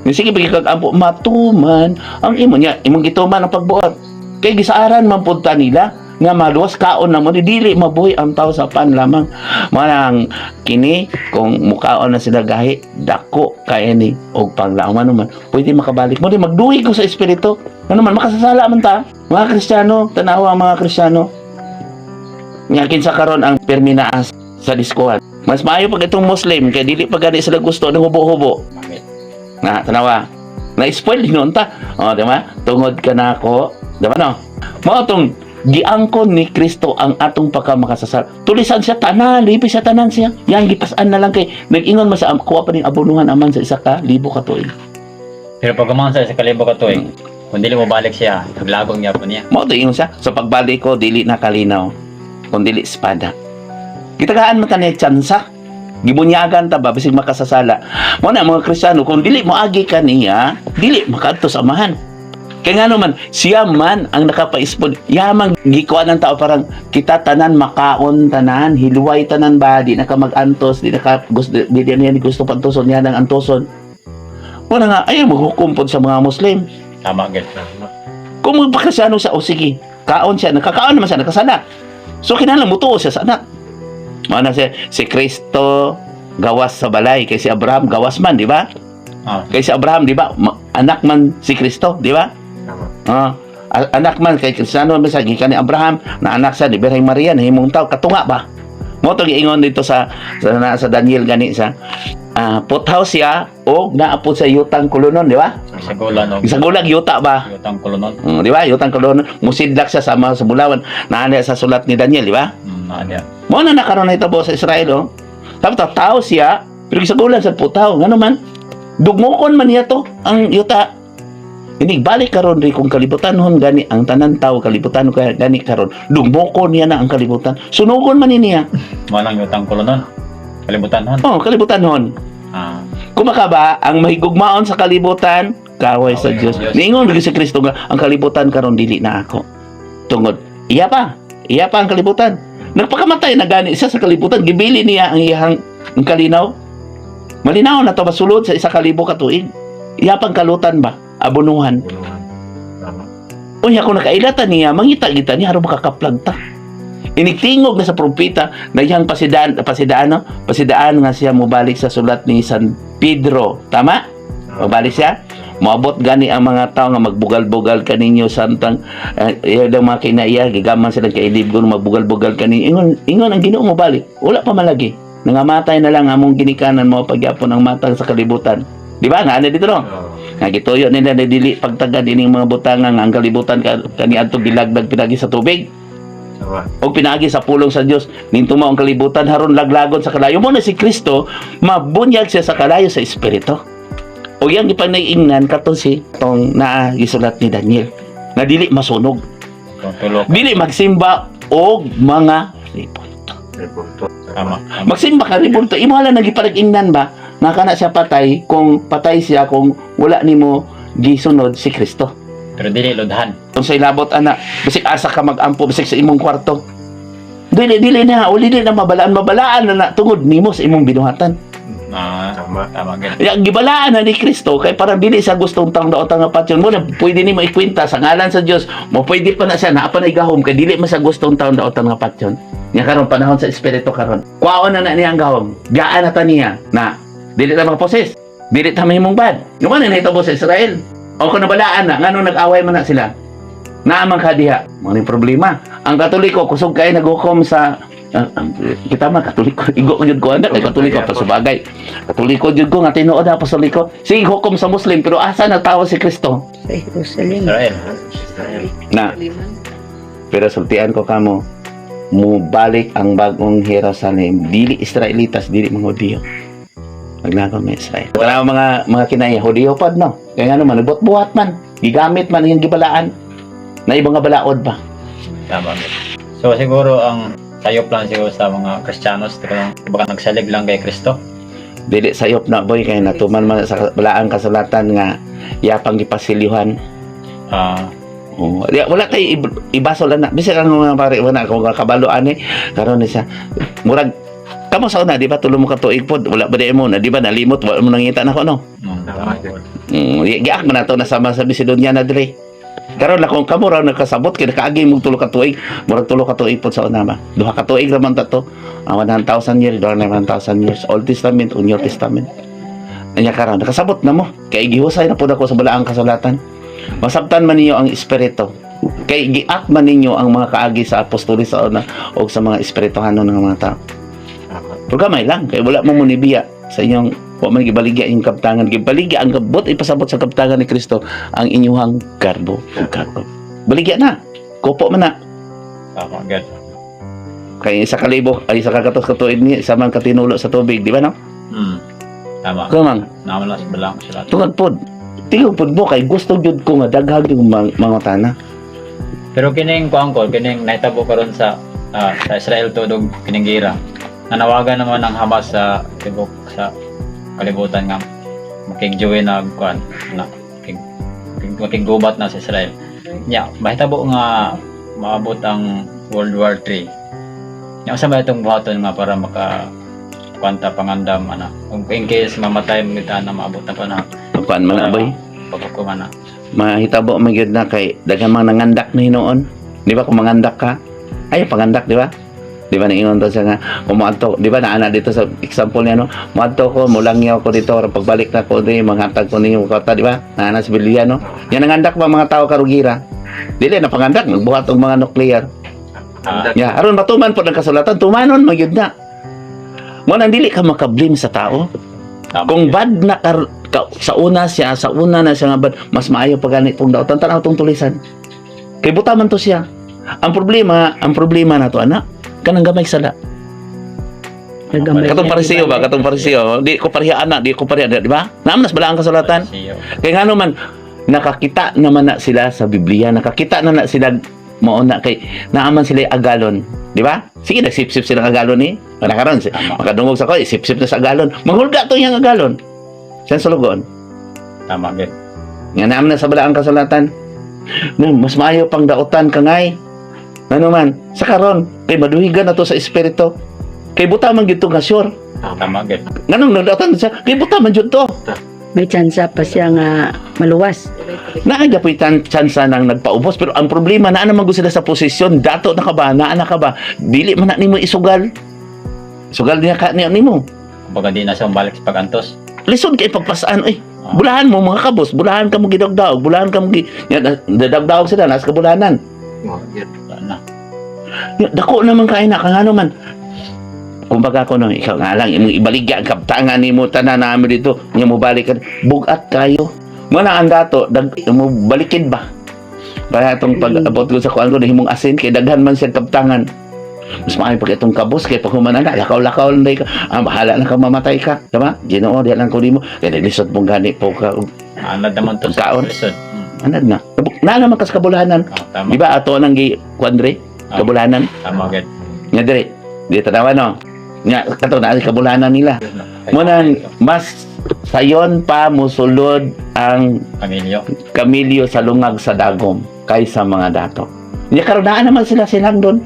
Nya sige bigi kag ampo matuman ang imo niya imong gituman ang pagbuot. Kay gisaaran man pud ta nila nga maluwas kaon na mo dili mabuhi ang tao sa pan lamang. Manang kini kung mukaon na sila gahi dako kay ni og panglaoman man pwede makabalik mo di magduhi ko sa espiritu ano man makasasala man ta mga Kristiyano. Tanawa ang mga Kristiyano nga kinsa karon ang perminaas sa diskuhan. Mas maayo pag itong Muslim kay dili pa gani sila gusto ng hubo-hubo. Bakit? Na tanawa, na spoil din ta, oh, di ba? Tungod ka na ako, di ba, no? Mao tong giangkon ni Kristo ang atong pagkamakasasala. Tulisan siya tanan, lipi siya tanan siya. Yang gipasan na lang kay nag-ingon man sa kuha pa ning abonuhan aman sa 1,000 ka tuig. Pero pag gumawa sa 1,000 ka tuig, kung dili mo balik siya, naglagong gyapon niya. Mao to ingon siya, sa pagbalik ko dili na kalinaw, kun dili espada. Gitagaan man ta niya tsansa. Gibunyagan ta ba bisig makasasala. Mo na mga Kristiyano kung dili mo agi kaniya, dili makadto sa amahan. Kaya nga naman, siya man ang nakapaispod. Yamang gikuan ng tao parang kita tanan makaon tanan, hiluway tanan ba, di na ka mag-antos, di na ka gusto, di, di niya gusto pantuson, niya ng antoson. Wala nga, ayaw maghukom pod sa mga Muslim. Tama gyud. Tama. Kung magpakristyano siya, o sige, kaon siya, nakakaon naman siya, nakasala. So, kinahanglan mutuo siya sa anak. Mana siya, si Kristo gawas sa balay, kay si Abraham gawas man, di ba? Ah. Kay si Abraham, di ba? Anak man si Kristo, di ba? Tama. Anak man kay Kristiyano man sa gikan ni Abraham, na anak sa ni Birheng Maria, nahimong tao, katunga ba? Mo to giingon dito sa Daniel gani sa puthaw siya o naapod sa yutang kulunon, di ba? Sa gulan og Sa gulag yuta ba? yutang kulunon. Di ba? Yutang kulunon, musidlak siya sa mga sa bulawan. Naana sa sulat ni Daniel, di ba? Naa diya. Mo na nakaroon na itabo sa Israel, oh. Tapos tao siya, pero sa gulan sa putaw, ngano man? Dugmokon man niya to ang yuta. Ini balik karon ri kung kalibutan hon gani ang tanan tao kalibutan ka gani karon. Dugmokon niya na ang kalibutan. Sunugon man ni niya. Mo nang yutang kulunon. Kalibutan hon. Oh, kalibutan hon. Ah, Kumaka ba ang mahigugmaon sa kalibutan kaway sa Kaway sa Dios. Diyos. Niingon gyud si Kristo nga ang kalibutan karon dili na ako. Tungod iya pa, iya pa ang kalibutan. Nagpakamatay na gani siya sa kalibutan, gibili niya ang iyang ang kalinaw. Malinaw na to masulod sa 1,000 ka tuig. Iya pang kalutan ba? Abonuhan. Bunuhan. Tama. Unya kung nakailatan niya, mangita kita niya aron makakaplag ta. Inigtingog na sa propeta na iyang pasidaan, pasidaan, no? Pasidaan nga siya mobalik sa sulat ni San Pedro. Tama? Mobalik siya? Moabot gani ang mga tao nga magbugal-bugal kaninyo samtang iya daw mga kinaiya gigaman sila kay libgon magbugal-bugal kaninyo. Ingon ingon ang Ginoo mobalik. Wala pa malagi. Nangamatay na lang among ginikanan mo pagyapon ang matang sa kalibutan. Di ba? Nga ano dito, no? Oo. Nga gituyo nila na dili pagtagad ining mga butanga nga ang kalibutan kaniadto gilagdag pinagi sa tubig Tama. o pinaagi sa pulong sa Dios nintumaw ang kalibutan haron laglagon sa kalayo mo na si Kristo mabunyag siya sa kalayo sa espiritu o yang gipanayingnan kato si tong naa gisulat ni Daniel nga dili masunog, Kung tulo. dili magsimba og mga rebulto. Rebulto. Tama. Tama. Magsimba ka rebulto, imo lang nagipanag-ingnan ba nga kana siya patay kung patay siya kung wala nimo gisunod si Kristo. Pero dili lodhan. Kung sa ilabot ana, bisig asa ka magampo, bisig sa imong kwarto. Dili dili na, uli dili na mabalaan, mabalaan na, na tungod nimo sa imong binuhatan. Ah, Tama. tama gid. Ya gibalaan na ni Kristo kay para dili sa gustong taong daotang nga patyon mo na pwede nimo ikwenta sa ngalan sa Dios, mo pwede pa na siya naa pa na gahom kay dili man sa gustong taong daotang nga patyon. Nya karon panahon sa espiritu karon. Kuwaon na na niya ang gahom. Gaan na ta niya na dili ta makaposes. Dili ta mahimong bad. Nga na nahitabo sa Israel. O kung nabalaan na, ngano nag-away man na sila? Naaman ka diha. Mga problema. Ang Katoliko, kusog kay naghukom sa kita man Katoliko, igo ko jud ko anak, kay Katoliko pa sabagay. Katoliko jud ko nga tinuod ha apostoliko. Sige hukom sa Muslim pero asa nagtawo si Kristo? Sa Jerusalem. Israel. Israel. Na. Pero sultian ko kamo, mubalik ang bagong Jerusalem, dili Israelitas, dili mga Hudiyo. Maglagaw may Israel. Tanaw mga kinaya, Hudiyo pod no. Kaya nga naman, buhat man, gigamit man yung gibalaan. Na ibang nga balaod ba? Tama gid. So siguro ang sayop lang siguro sa mga Kristiyanos baka nagsalig lang kay Kristo. Dili sayop na boy kay natuman man sa balaang kasulatan nga yapang gipasilyuhan. Ah, Oo. Di, wala kay ibasol na. Bisag ang mga pare wala akong kabalo ani karon ni siya. Murag kamo sa una di ba tulo mo ka tuig pod wala ba di mo na di ba nalimot wala mo nangita nako no. tama Tama. gid. Giak man nato na sama sa Macedonia na dire. Karon lang kung kamo raw nakasabot kay nakaagi mong tulo ka tuig, murag tulo ka tuig pod sa una ba. Duha ka tuig ra man ta to. Ang 1,000 years, duha na 1,000 years. Old Testament o New Testament. Anya karon nakasabot na mo. Kay gihusay na pod ako sa balaang kasulatan. Masabtan man ninyo ang espiritu. Kay giak man ninyo ang mga kaagi sa apostolis sa una o sa mga espirituhanon ng mga tao. Tama. Pero gamay lang kay wala mo munibiya sa inyong wa man gibaligya inyong kaptangan, gibaligya ang kabot ipasabot sa kaptangan ni Kristo ang inyuhang garbo ug kargo. Baligya na. Kupo man na. Tama gid. Kay isa ka libo ay isa ka katos ka tuig ni isa man ka tinulo sa tubig, di ba no? Tama. Kamang Naman lang sa balaang kasulatan. tungod pod. Tingog pod mo kay gusto gyud ko nga daghang yung mangutana. Pero kining kuang ko, kining nahitabo karon sa sa Israel tudog kining gira. Nanawagan naman ang Hamas sa tibok sa kalibutan nga makig-join na kuan na makiggubat na sa Israel. Nya, mahitabo nga maabot ang World War III. Nya usa ba itong buhaton nga para maka kwanta pangandam ana. Kung in case mamatay mo kita na maabot na panahon, Kuan man na boy. paghukuman na. Mahitabo man gyud na kay daghang mga nangandak na hinuon. Di ba kung mangandak ka? Ay pangandak, di ba? Di ba naingon to siya nga kung moadto, di ba naana dito sa example niya no, moadto ko, mulangyaw ko dito, aron pagbalik na ko diri manghatag ko ninyo kwarta, di ba? Naana sa Biblia no. Yan nangandak pa mga tao karugira. Dili na pangandak, nagbuhat og mga nuclear. Ah, Ya, aron matuman pod ang kasulatan, tumanon man gyud na. Mo nang dili ka makablame sa tao. Tama. Kung bad na sa una siya, sa una na siya nga bad, mas maayo pa gani itong daotan tanaw tong tulisan. Kay buta man to siya. Ang problema na to anak, kanang gamay sala. Nagamay Katong niya, pariseo ba, di ba? katong pariseo, di ko pareha anak, di ko pareha, di ba? Naam nas bala ang kasulatan. Siyo. Kay ngano man nakakita naman na sila sa Biblia, nakakita na na sila mao na kay naaman sila agalon, di ba? Sige, nagsipsip sila ang agalon ni. Para karon si makadungog sa ko, isipsip na sa agalon. Manghulga to iyang agalon. Siyan sulugon. Tama gid. Nga naam na sa balaang kasulatan. No, mas maayo pang daotan ka ngay. Ano man, sa karon kay maduhigan na to sa espiritu. Kay buta man gyud to nga sure. Tama gid. Nganong nagdaotan siya? Kay buta man gyud to. May tsansa pa siya nga maluwas. Naa gyud tan tsansa nang nagpaubos pero ang problema naa naman gud sila sa posisyon dato na ka ba naa na ka ba dili man na nimo isugal sugal niya ka niya nimo Kumbaga di na siya balik sa pagantos. Lisod kay pagpasaan oy. Ah. Bulahan mo mga kabos, bulahan ka mo gidagdaog, bulahan ka mo gi nya, dadagdaog sila nas kabulanan. Mao gyud. Wala na. Nya, dako naman kay na kang ano man. Kumbaga ko no, ikaw nga lang imong ibaligya ang kabtangan nimo tanan namin dito, nya mo balik ka bugat kayo. Mo na ang dato, dag mo balikin ba? Kaya itong pag-abot ko sa kuan ko, himong asin, kay daghan man siya kabtangan. Mas maayo pag itong kabos, kay pag human na, lakaw-lakaw lang ka, ah, bahala na ka, mamatay ka. Diba? Ginoo, diyan lang ko nimo. Kaya naglisod mong gani po ka. Anad naman to sa Pagkaon. lisod. Anad na. Na naman kas kabulahanan. Ah, tama. Di ba ato nang gi kuan dre? Ah. Kabulahanan. Tama gid. Nga dre. Di tanawa no. Nga kato na kabulahanan nila. Muna mas sayon pa musulod ang Kamilyo. kamilyo sa lungag sa dagom kaysa mga dato. Nya karon naa naman sila silang doon.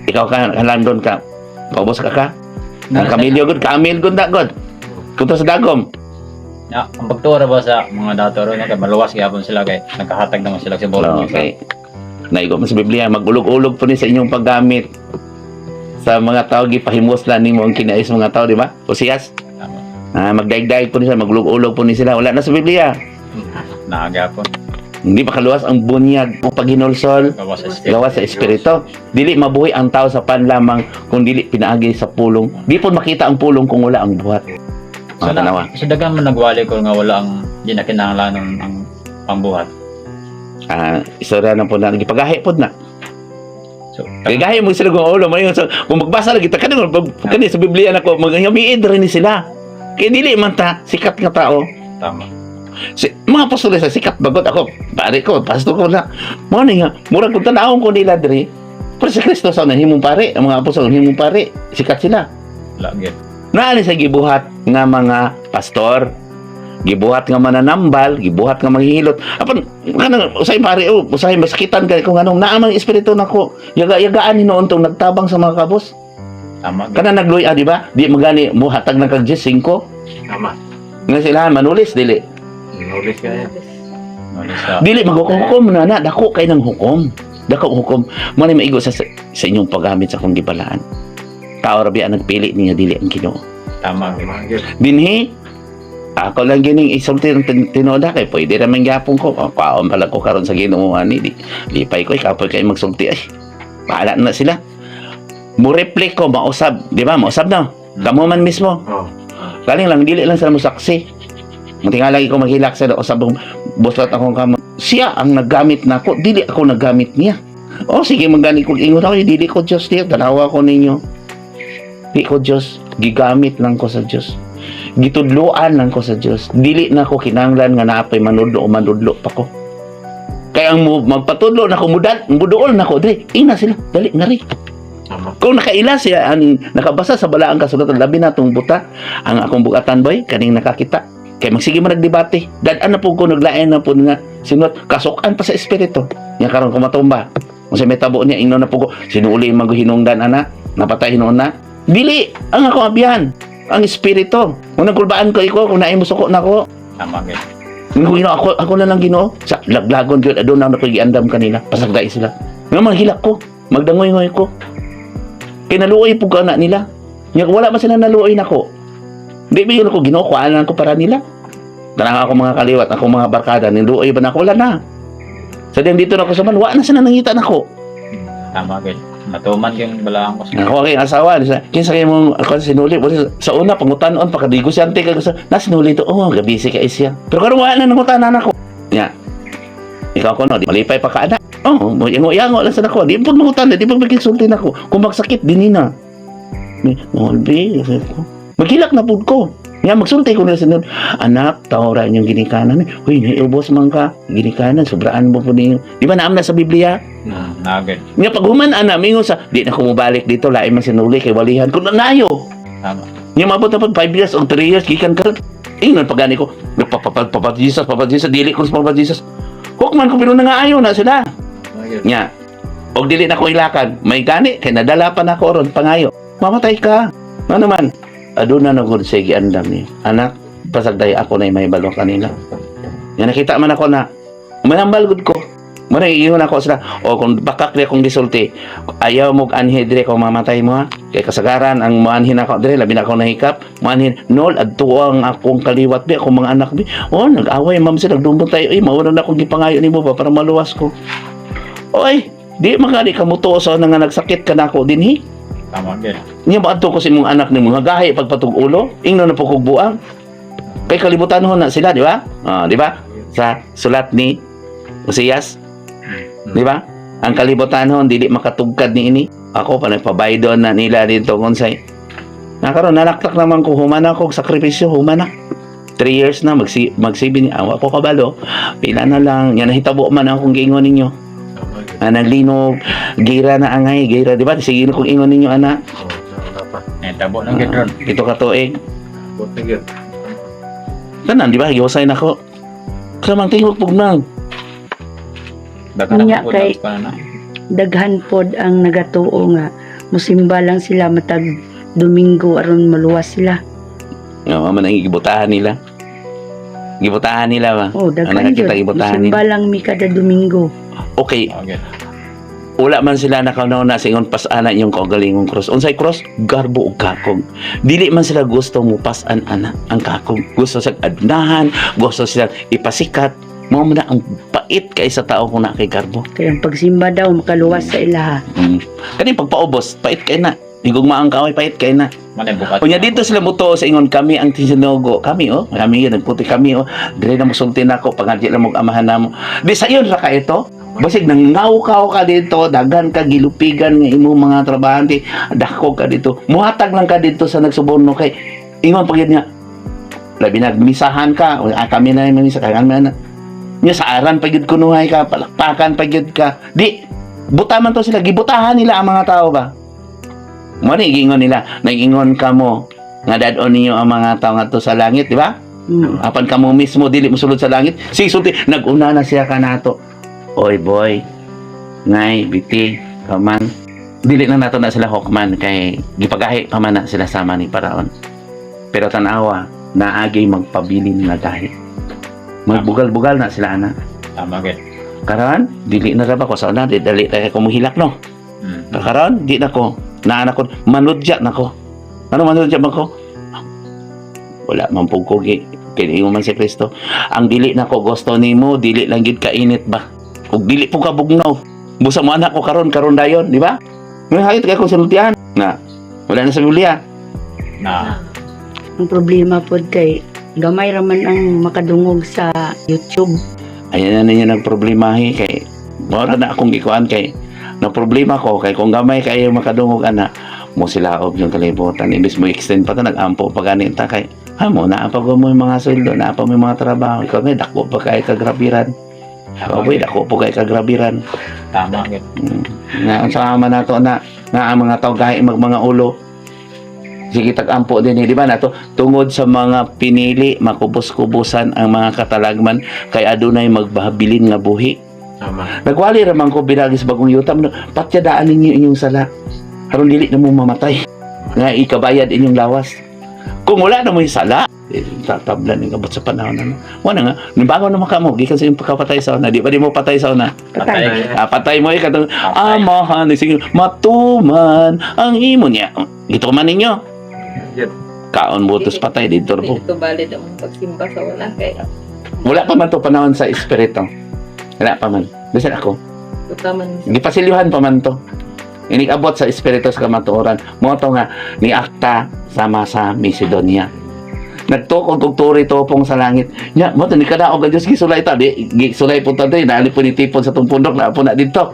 Ikaw ka lang doon ka. Paubos ka ka. Ang kamilyo gud, kamil gud na gud. Punta sa dagom. Ya, ang pagtuo ba sa mga dato ron kay maluwas gyapon sila kay nakahatag naman sila sa bolong. Okay. Naigo mo sa Biblia, magulog-ulog po ni sa inyong paggamit sa mga tao gipahimuslan nimo ang kinais mga tao, di ba? Osias, Tama. ah, magdaigdaig po ni sila, magulog-ulog po ni sila. Wala na sa Biblia. Naa gyapon. Hindi makaluwas ang bunyag o paghinulsol, Gawas sa espiritu. gawas sa espiritu. Dili mabuhi ang tao sa pan lamang kung dili pinaagi sa pulong. Di po makita ang pulong kung wala ang buhat. So, Mga tanawa. na, so daghan man nagwali ko nga wala ang di na kinahanglan ang pambuhat. Ah, istorya na po na gipagahi pod na. So, Kay gahi mo sila kung ulo mo so, kung magbasa lagi ta kani kani sa Biblia nako magyamiid rin ni sila. Kay dili man ta sikat nga tao. Tama. Si, mga apostoles sa sikat bagot ako, pare ko, pastor ko na. Mo ni nga, murag kung tan-awon ko nila diri. Pero si Kristo sa himong pare, ang mga apostol himong pare, sikat sila. Wala gyud. Naani sa gibuhat nga mga pastor, gibuhat nga mananambal, gibuhat nga manghihilot. Apan kanang usay pare oh, usay masakitan kay kung anong naa man espiritu nako. Yaga-yagaan hinuon tong nagtabang sa mga kabos. Tama gyud. Kana nagluya, di ba? Di magani mo hatag ng kag 5. Tama. Nga sila manulis dili. Nulis ka yan. Wala sa Dili maghukom na na dako kay ng hukom. Dako hukom. Mo ni maigo sa inyong paggamit sa akong gibalaan. Tao ra biya ang nagpili niya dili ang Ginoo. Tama gyud. Tama gyud. Dinhi ako lang gining isulti ng tinuod kay pwede ra man gyapon ko. O, kwaon pala ko karon sa Ginoo ani di lipay ko ikapoy kay magsulti ay. Bahala na sila. Mo reply ko mausab, di ba? Mausab na. Kamo man mismo. Oh. Galing lang dili lang sila mo saksi. Mutinga lagi ko maghilak sa usab akong buslat akong kamo. Siya ang naggamit nako, dili ako naggamit niya. O sige magani ko ingon ako, dili ko Diyos niya, tanawa ko ninyo. Di ko Diyos, gigamit lang ko sa Diyos. Gitudloan lang ko sa Diyos. Dili na ko kinahanglan nga naapay manudlo o manudlo pa ko. Kaya ang magpatudlo na ko mudan, muduol na ko diri. Ina sila, dali ngari. Tama. Kung nakaila siya ang nakabasa sa balaang kasulatan labi na tong buta ang akong bugatan boy kaning nakakita kay magsige man nagdebate dad-an na pud ko naglain na pud nga sinot kasukan pa sa espiritu nya karon ko matumba unsa may tabo niya ingnon na pud ko sinuli man ko hinungdan ana napatay hinuon na dili ang ako abiyan ang espiritu unang kulbaan ko ikaw kung naay musuko nako. Tama gyud. Kung Ginoo, ako, ako na lang Ginoo. Sa laglagon gyud aduna na ko giandam kanila. Pasagdai sila. Nga manghilak ko, magdangoy-ngoy ko. Kay naluoy pug ka na nila. Nya wala man sila naluoy nako. Di ba yun ako Ginoo, kuhaan lang ko para nila. Tanang ako mga kaliwat, ako mga barkada, niluoy ba nako wala na. Sa diyang dito na ko sa man, wa na sila nangita nako. Tama gyud. Natuman gyud balaan ko sa Ako kay asawa, sa kinsa kay mong ako sinuli, wala sa una pangutanon pa negosyante ka sa nasinuli to. Oh, gabi si kay siya. Pero karon wala na nangutanan ako. Nya. Ikaw ko no, di malipay pa ka ana. Oh, mo yango lang sa nako. Di pud mangutan, di pud magkisulti nako. Kung magsakit dinhi na. Ni, Molbe, sabi ko. Maghilak na pud ko. Nya magsulti ko nila sinod. Anak, tawra inyong ginikanan. Uy, naubos man ka. Ginikanan, sobraan mo po ninyo. Di ba naam na sa Biblia? Naa gyud. Nga pag human ana mingon sa di na ko mobalik dito lain man sinuli kay walihan ko na nayo. Tama. Nga mabot na pag 5 years o 3 years gikan ka. Ingnon pag gani ko nagpapapag papa Jesus, papa Jesus, dili ko sa papa Jesus. Hukman ko pero nangaayo na sila. Tama gyud. Nya. Og dili na ko ilakan, may gani kay nadala pa nako ron pangayo. Mamatay ka. Ano man? Aduna na gud siya giandam ni. Anak, pasagday ako na may balo kanila. Nga nakita man ako na manambal gud ko. Muna iyon ako sila. O kung bakak di akong gisulti, ayaw mo anhi dire kung mamatay mo ha. Kay kasagaran ang moanhin ako dire labi na ako nahikap. Moanhin nol adto ang akong kaliwat bi akong mga anak bi. Oh, nag-away ma'am sila nagdumbong tayo. Ay, mao na akong gipangayo nimo ba para maluwas ko. Oy, di makali ka mutuo sa nga nagsakit ka nako dinhi. Tama gyud. Nya moadto ko sa imong anak nimo nga gahi pagpatug ulo, ingnon na po kog buang. Kay kalibutan ho na sila, di ba? Ah, di ba? Sa sulat ni Osias, di ba? Ang kalibutan ho dili makatugkad niini. Ako pa nagpabaydon na nila dito kung say. Nakaron nalaktak naman ko, human ako og sakripisyo, human na. 3 years na magsibi ni awa ko kabalo. Pila na lang yan nahitabo man akong giingon ninyo. Tama gyud. Ah, naglinog, gira na angay, gira, di ba? Sige na kong ingon ninyo ana. Oh, wala pa. Nahitabo na gyud ron. Ito ka tuig. Abot na gyud. Tanan, di ba? Gihusay na ko. Kamang tingog pugnang. Daghan Unya ako kay- pa na. Daghan pod ang nagatuo nga musimba lang sila matag Domingo aron maluwas sila. Nga man ang gibutahan nila. Gibutahan nila ba? Oh, Ang daghan nakakita, jud. gibutahan Musimba lang mi kada Domingo. Okay, Tama gyud. wala man sila nakaunaw na sa ingon pasana inyong kaugalingong cross. Unsay cross? Garbo og kakog. Dili man sila gusto mo pasan ana ang kakog. Gusto sa adnahan, gusto sila ipasikat. Mao man na ang pait kay sa tao kung naa kay garbo. Kaya ang pagsimba daw makaluwas sa ilaha. Kani pagpaubos, pait kay na. Higugma ang kaaway, pait kay na. Manay bukat. Unya dito sila mutuo sa ingon kami ang tinugo. Kami oh, kami yun nagputi kami oh. Dire na mosulti nako pangadya lang mog amahan namo. Di sa iyon ra ka ito. Basig nangawkaw ka dito, daghan ka gilupigan nga imong mga trabahante, dako ka dito. Muhatag lang ka dito sa nagsuborno kay ingon pag niya. Labi nagmisahan ka, o, ah, kami na yung misa, kami na. Nya sa aran pa gyud kunuhay ka, palakpakan pa gyud ka. Di buta man to sila, gibutahan nila ang mga tao ba? Mo ni giingon nila, nagingon ka mo nga dad-on ninyo ang mga tao ngadto sa langit, di ba? Apan kamo mismo dili mosulod sa langit. Sige sulti, nag-una na siya kanato. Oy boy, ngay biti kaman. Dili na nato na sila hokman kay gipagahi pa man na sila sama ni Paraon. Pero tan-awa, naagi magpabilin nga gahi. Magbugal-bugal na sila ana. Tama gyud. Karon, dili na ra ba ko sa una, di dali tayo kumuhilak no. Karon, di na ko. Naana ko, manudya na ko. Ano manudya man ko? Wala man pug ko gi. Kini man si Kristo. Ang dili na ko gusto nimo, dili lang gid kainit ba. Ug dili po ka bugnaw. Busa mo anak ko karon karon dayon, di ba? May hayot kay ko sinultian. Na. Wala na sa Biblia. Na. Ang problema pod kay gamay ra man ang makadungog sa YouTube. Ayan na ninyo nagproblemahi kay mora na akong gikuan kay na problema ko kay kung gamay kayo makadungog ana mo sila og yung kalibutan imbes mo extend pa ta nagampo pa gani ta kay ha mo naa pa mo yung mga sweldo, naa pa mo yung mga trabaho, ikaw may dako pa kay kagrabiran. Tama Aboy, gyud. dako po kay kagrabiran. Tama gyud. Na unsa man nato na nga ang mga tao gahi mag mga ulo. Sige tag-ampo din eh, di ba nato tungod sa mga pinili makubos-kubusan ang mga katalagman kay adunay magbahabilin nga buhi. Tama. Nagwali ra man ko binagi sa bagong yuta, no, patyadaan ninyo inyong sala. Aron dili na mo mamatay. Nga ikabayad inyong lawas. Kung wala na mo yung sala, eh, tatablan yung abot sa panahon na. Wala nga, nibangon naman ka mo, gikan sa iyong pagkapatay sa una. Di ba di mo patay sa una? Patay. Ah, patay mo eh, katong, Patay. amahan, sige, matuman ang imo niya. Gito man ninyo. Gyud. Kaon butos patay dito po. Dili to valid ang pagsimba sa una kay Wala pa man to panahon sa espiritu. Wala pa man. Bisan ako. tutaman mi sa Gipasilyuhan pa man to. Inikabot sa espiritu sa kamatuoran. Mo to nga ni akta sama sa Macedonia. Nagtukog og turi topong sa langit. Nya, mo to ni kadaog ang Dios gisulay ta di gisulay po ta di naali po ni tipon sa tong pundok na po na didto.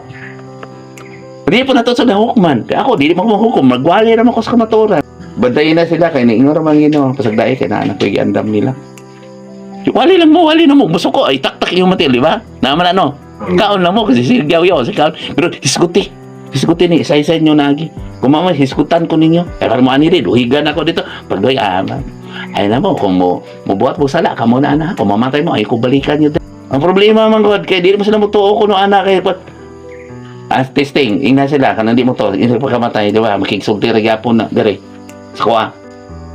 Di po na to sa nahukman. Kaya ako dili man ko mahukom, magwali ra man ko sa kamatuoran. Bantayin na sila kay niingon ra man Ginoo pasagdae kay naa na ko'y giandam nila. Wali lang mo, wali na mo. Musuko ay taktak yung mati, di ba? Naman ano? Kaon lang mo kasi sigyaw yaw si kaon. Pero hisguti. Hisguti ni isa-isa nyo nagi. Kung mama hisgutan ko ninyo. Pero mo ani rin, uhigan ako dito. Pagdoy ama. Ay na mo kung mo mubuhat mo sala kamo na ana. Kung mamatay mo ay ko balikan nyo. Ang problema man god kay dili mo sila mutuo kuno ana kay pat. Ah, testing, ingna sila kanang di mo to, ingna pagkamatay, di ba? Makigsulti ra gyapon na dere. Sa kuha.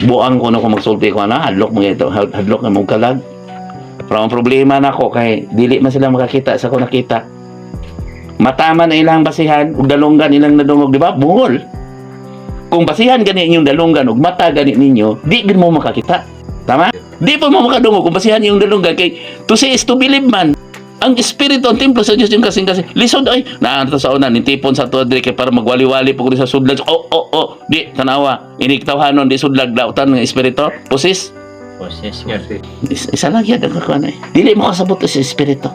Buang ko na kung magsulti ko na, hadlok mo ito, hadlok na mong kalag. Pero ang problema nako kay dili man sila makakita sa ko nakita. Mata man ang ilang basihan ug dalunggan ilang nadungog, di ba? Bungol. Kung basihan gani inyong dalunggan ug mata gani ninyo, di gid mo makakita. Tama? Di pa mo makadungog kung basihan inyong dalunggan kay to see is to believe man. Ang espiritu ang templo sa Dios yung kasing-kasing. Lisod ay naa to sa una nitipon sa tuwa diri kay para magwali-wali po ko sa sudlag. Oh. Di tanawa. Inig tawhanon di sudlag dautan ng espiritu. Pusis. Poses gyud. Isa lang yan ang kakuan eh. Dili mo kasabot sa espiritu.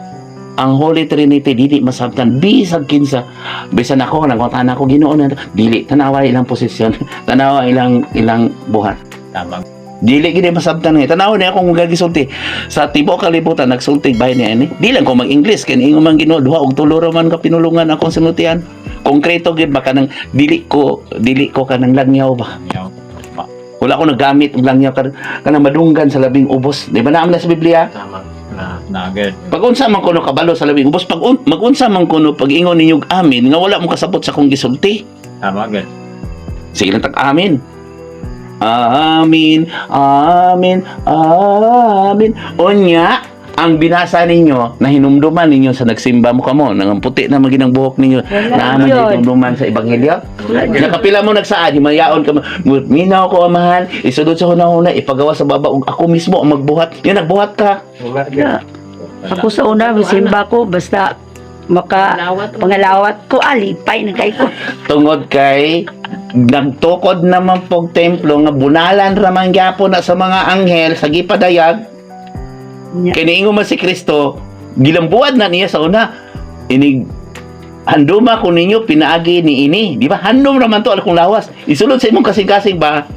Ang Holy Trinity dili masabtan bisag kinsa. Bisan ako nagwatan ako Ginoo na dili tanawa ilang posisyon, tanawa ilang ilang buhat. Tama. Dili gid masabtan nga. Tanawa niya akong gagisulti sa tibuok kalibutan nagsulti bay niya ini. Di lang ko mag-English kay ingon man Ginoo duha og tulo ra man ka pinulungan akong sinultian. Konkreto gid ba kanang dili ko kanang langyaw ba. Yaw. Tama. Wala ko nagamit og langyaw kanang madunggan sa labing ubos. Di ba naam na sa Biblia? Tama. Na. Na gyud. Pag unsa man kuno kabalo sa labing ubos, pag magunsa man kuno pag ingon ninyo og amin nga wala mo kasabot sa akong gisulti. Tama gyud. Sige lang tag amin. Amin, amin, amin. Unya, ang binasa ninyo, na hinumduman ninyo sa nagsimba mo kamo, nang puti na maginang buhok ninyo, Wala na man yun. hinumduman sa ebanghelyo. Nakapila mo nagsaad, himayaon ka mo, minaw ko amahan, isulod sa hunahuna, ipagawa sa baba, ug ako mismo ang magbuhat. Yan, nagbuhat ka. Wala gyud. Na, ako sa una, simba ko, basta maka Pangalawat. pangalawat ko, alipay na kay ko. Tungod kay nagtukod naman pog templo nga bunalan ramang gyapon na sa mga anghel sa gipadayag. Nya. Kay niingon man si Kristo, gilambuad na niya sa una. Inig handuma ko ninyo pinaagi ni ini, di ba? Handom raman to akong lawas. Isulod sa imong kasing-kasing ba?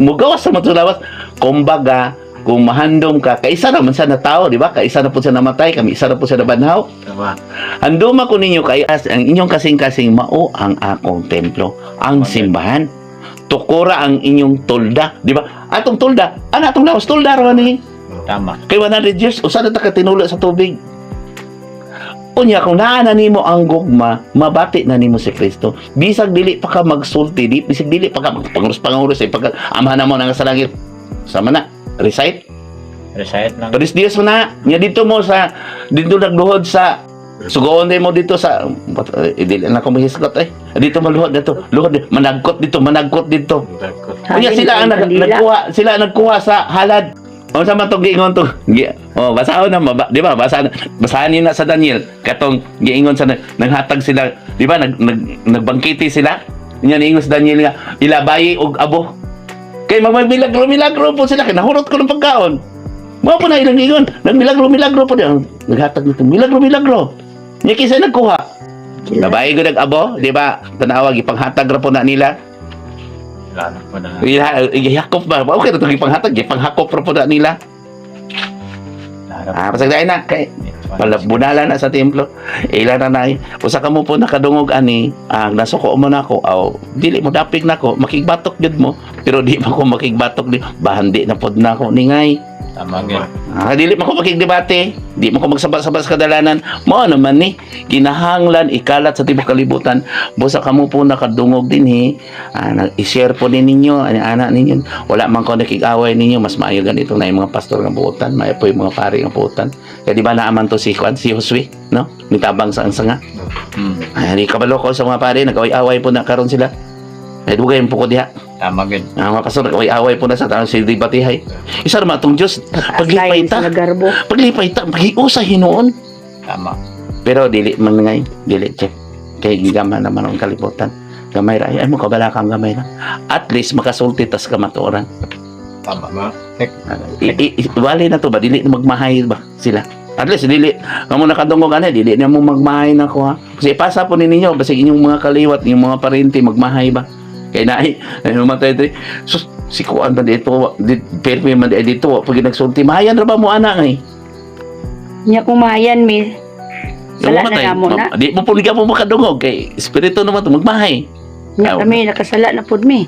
Mugawas sa to lawas. Kumbaga, kung mahandom ka, kaisa naman sa natao, di ba? Kaisa na po siya namatay, kami isa na po siya nabanhaw. Tama. Handuma ko ninyo kay as ang inyong kasing-kasing mao ang akong templo, ang simbahan. Tukura ang inyong tolda, di ba? Atong tolda, ana atong lawas tolda ra ni. Tama. Kay 100 years, usa na ta ka tinula sa tubig. Unya kung naa na nimo ang gugma, mabati na nimo si Kristo. Bisag dili pa ka magsulti, di bisag dili pa ka magpanguros panguros eh pag amahan na mo nang sa langit. Sama na, recite. Recite lang. Paris Dios mo na. Nya dito mo sa dito nagluhod sa sugoon din mo dito sa eh, dili na ko mahisgot eh. Dito maluhod dito, luhod managkot dito, managkot dito. Dagkot. Unya sila ang Kandila. nagkuha, sila ang nagkuha sa halad. Unsa man tong giingon to? Oh, basahon na di ba? Basahan basahan niyo na sa Daniel katong giingon sa naghatag sila, di ba? Nag nagbangkiti sila. Unya niingon sa Daniel nga ilabayi og abo. Kay magmilagro milagro po sila kay nahurot ko ng pagkaon. Mao po na ilang giingon, nagmilagro milagro po diyan. Naghatag nito milagro milagro. Nya kinsa nagkuha? Babae ko nag-abo, di ba? Tanawa gipanghatag ra po na nila. Wala na po na. Ihakop ba? Okay na itong ipanghatag. Ipanghakop ra po na nila. Wala na. Ah, pasagdain na. Kay, pala, na sa templo. Ila na na. Usa ka mo po nakadungog ani, ah, nasuko mo na ako. Aw, dili mo dapig na ako. Makigbatok gyud mo. Pero di pa ko makigbatok di. Bahandi na pod na ako ningay. Tama gyud. Ah, dili man ko makigdebate, di man ko magsabas-sabas sa kadalanan. Mao naman ni kinahanglan ikalat sa tibuok kalibutan. Busa kamo po nakadungog dinhi, ah, i-share po din ninyo ani ana ninyo. Wala man ko nakig-away ninyo, mas maayo ganito na yung mga pastor nga buotan, maayo po yung mga pari nga buotan. Kaya di ba naaman to si Juan, si Josue, no? Nitabang sa ang sanga. Ay, di kabalo ko sa mga pari, nag-away-away po na karon sila. Ay, dugay po ko diha. Tama gyud. Ang mga pastor, nag-away-away po na sa tanong si Dibatihay. Isa naman itong Diyos, paglipay Aslayan ta. sa garbo. Paglipay ta, pag-iusa hinuon. Tama. Pero dili man ngay, dili check. Kay gigama naman ang kalibutan. Gamay ra, ay mo kabala kang gamay ra. At least makasulti tas kamatuoran. Tama. Tama. Wali na to ba dili na magmahay ba sila. At least dili kamo nakadungog ani dili na mo magmahay na ko ha. Kasi ipasa po ni ninyo basig inyong mga kaliwat, inyong mga parente magmahay ba. Kay naay ay mamatay diri. Sus, si kuan ba dito, di permi man di dito pag nagsulti mahayan ra ba mo ana ngay? Nya kumayan mi. Yung Sala na mamatay, namo na. Di mo po mo makadungog kay espiritu naman to magmahay. Nya Aw. kami nakasala na pud mi.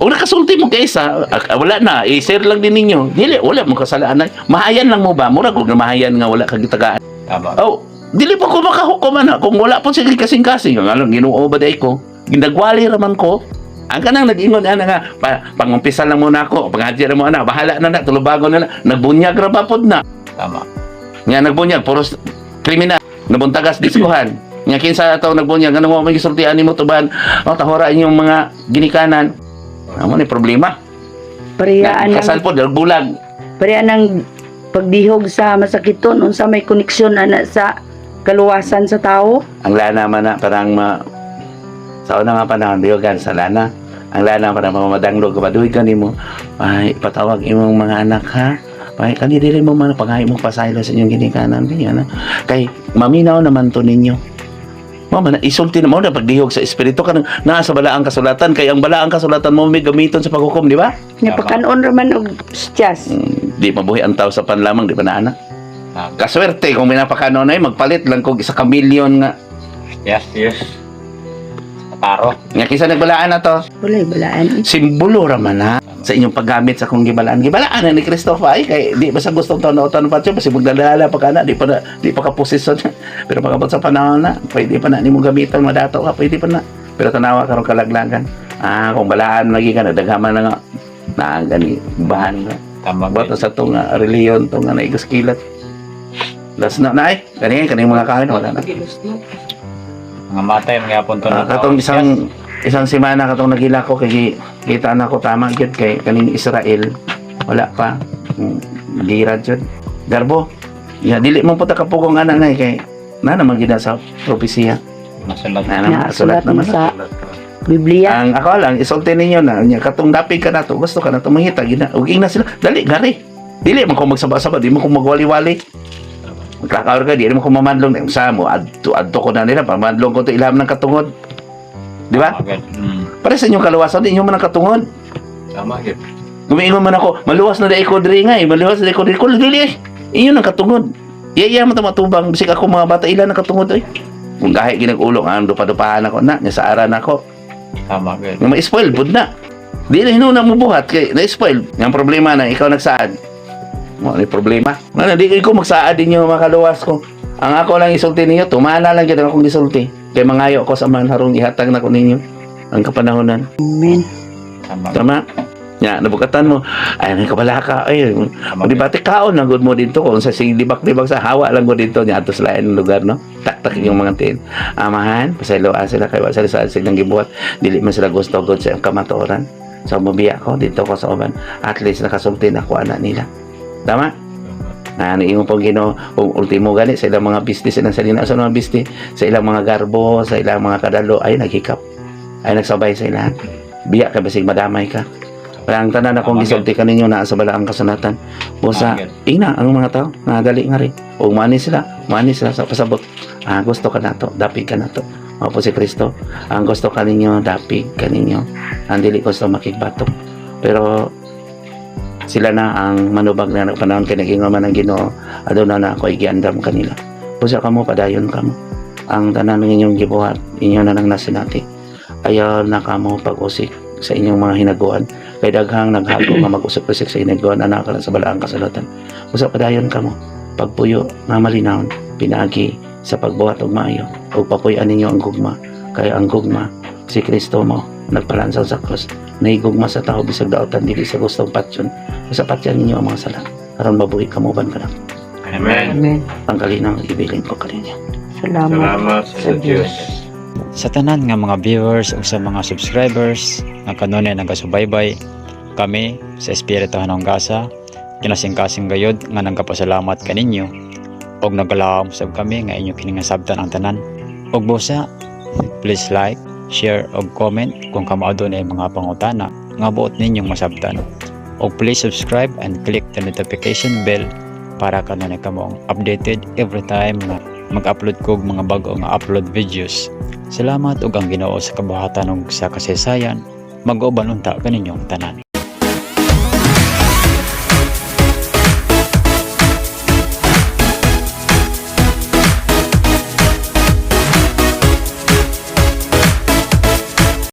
O nakasulti mo kaysa, wala na, i-share lang din ninyo. Dili, wala mo kasalanan. Mahayan lang mo ba? Mura kung mahayan nga wala kang gitagaan. Tama. Oh, dili pa ko makahukom na. Kung wala po sige kasing-kasing, ang alam, Ginoo ba day ko? Ginagwali raman ko. Ang kanang nag-ingon ana nga, pangumpisa lang muna ako, pangadya ra mo ana, bahala na na, tulubago na na, nagbunyag ra ba pod na. Tama. Nga nagbunyag, puros kriminal, nabuntagas diskuhan. Nga kinsa ataw nagbunyag, ano mo may gisultian nimo tuban, oh, tahora inyong mga ginikanan. Amo ni problema. Parehaan Kasal ng po, bulag. pareha ng Pagdihog sa masakiton, unsa may koneksyon ana sa kaluwasan sa tao? Ang lana man na parang sa una nga panahon diyogan sa lana. Ang lana parang mamadanglog ka ba duhig ka nimo. Ay, patawag imong mga anak ha. Ay, kani dili mo man panghay mo pasaylo sa inyong ginikanan ganyan na. Kay maminaw naman to ninyo. Mo man isulti na mo na pagdihog sa espiritu kanang naa sa balaang kasulatan, kay ang balaang kasulatan mo may gamiton sa paghukom, di ba? Nya pakanon ra man og siyas. Di mabuhi ang tao sa panlamang, di ba na anak? Tama. Kaswerte kung minapakanon ay magpalit lang kog isa ka milyon nga. Yes. Yes. Paro. Nga kinsa nagbalaan na to? Walay balaan. Simbolo ra man ha sa inyong paggamit sa akong gibalaan. Gibalaan na ni Christopher ay kay di ba sa gustong taon pa siya basi magdadala pa kana, di pa ka posisyon. Pero pagabot sa panahon na, pwede pa na nimo gamiton, madato ka, pwede pa na. Pero tanawa karon kalaglagan. Ah, kung balaan lagi ka na daghaman na nga na gani bahan na. Tama. Bato sa tong reliyon tong nga naigos kilat. Las na na ay kani kani mga kain wala na. Gilusno. Mga matay mga yapon to. Ah, katong isang isang semana katong nagila ko kay kita na ko, tama gyud kay kaning Israel wala pa. Gira jud garbo ya, dili mo puta kapugong ana na kay na naman gid na sa propesiya. Nasulat. Na naman Nasulat sulat naman naman sa Sulat naman. Biblia. Ang ako lang isulti ninyo na nya katong dapig ka nato, gusto ka nato mangita gina ug ingna sila dali gari, dili man ko magsaba-saba, di man ko magwali-wali, magkakaor ka, di man ko mamadlong sa mo adto adto ko na nila pamadlong ko to ilham ng katungod, di ba? Tama, gid. Para sa inyong kaluwasan, di inyo man ang katungod. Tama gyud. Gumiingon man ako, maluwas na dai ko diri nga eh, maluwas na dai ko diri. Kung dili eh, inyo nang katungod. Iya iya man ta matubang, bisig ako mga bata ila nang katungod oy. Kung gahi ginag-ulong, ang dupa-dupahan ako na, nya sa aran ako. Tama gid. Nga ma-spoil pud na. Di na hinuna mo buhat kay na-spoil. Nga ang problema na ikaw nagsaad. Mo ni problema. Nga di ko magsaad ninyo makaluwas ko. Ang ako lang isulti ninyo, tumana lang gyud ang akong gisulti. Kay mangayo ko sa man harong ihatag nako ninyo ang kapanahonan. Amen. Tama. Tama? Ya, nabukatan mo. Ay, may kabalaka. Ay, Tama. di ba kaon lang gud mo dito kung sa sing libak-libak sa hawa lang gud dito nya ato sa lain lugar, no? Taktak yung mga tin. Amahan, pasayloan sila kay wa sila sa silang gibuhat. Dili man sila gusto gud sa kamatuoran. So mobiya ko dito ko sa uban. At least nakasulti na ko ana nila. Tama? Na ano imong pong Ginoo kung ultimo gani sa ilang mga business, silang sarili sa mga business, sa ilang mga garbo, sa ilang mga kadalo ay naghikap. Ay nagsabay sa ilang. Biya ka basig madamay ka. Kaya ang tanan akong Tama, gisulti kaninyo naa sa balaang kasulatan. Busa Tama, gid. ina ang mga tao nadali nga rin. O mani sila sa pasabot. Ah, gusto ka nato, dapig ka nato. Mao po si Kristo. Ang gusto ka ninyo, dapig ka ninyo. Ang dili gusto makigbatok. Pero sila na ang manubag na panahon kay nagingon man ang Ginoo, aduna na ako igiandam kanila. Busa kamo padayon kamo. Ang tanan ng inyong gibuhat, inyo na nang nasinati. Ayaw na kamo pag-usik sa inyong mga hinaguan. Kay daghang naghago nga mag-usik-usik sa hinaguan anak sa balaang kasulatan. Usa padayon kamo pagpuyo nga malinawon pinaagi sa pagbuhat og maayo ug papuy-an ninyo ang gugma, kay ang gugma si Kristo mo nagpalansaw sa krus, nahigugma sa tao bisag daotan dili sa gustong patyon. Usa patyan ninyo ang mga sala aron mabuhi kamo uban kanako. Amen. Amen. Ang kalinaw ibilin ko kaninyo. Salamat. Salamat sa Diyos. Sa tanan nga mga viewers ug sa mga subscribers nga kanunay nagasubaybay, kami sa Espiritu Hanong Gasa kinasingkasing gayod nga nagapasalamat kaninyo ug nagalahom sab kami nga inyo kini nga sabtan ang tanan. Ug busa, please like, share ug comment kung kamo adunay mga pangutana nga buot ninyong masabtan. Ug please subscribe and click the notification bell para kanunay kamo updated every time nga mag-upload ko og mga bag-o nga upload videos. Salamat ug ang Ginoo sa kabuhatan ug sa kasaysayan mag-uban unta kaninyong tanan.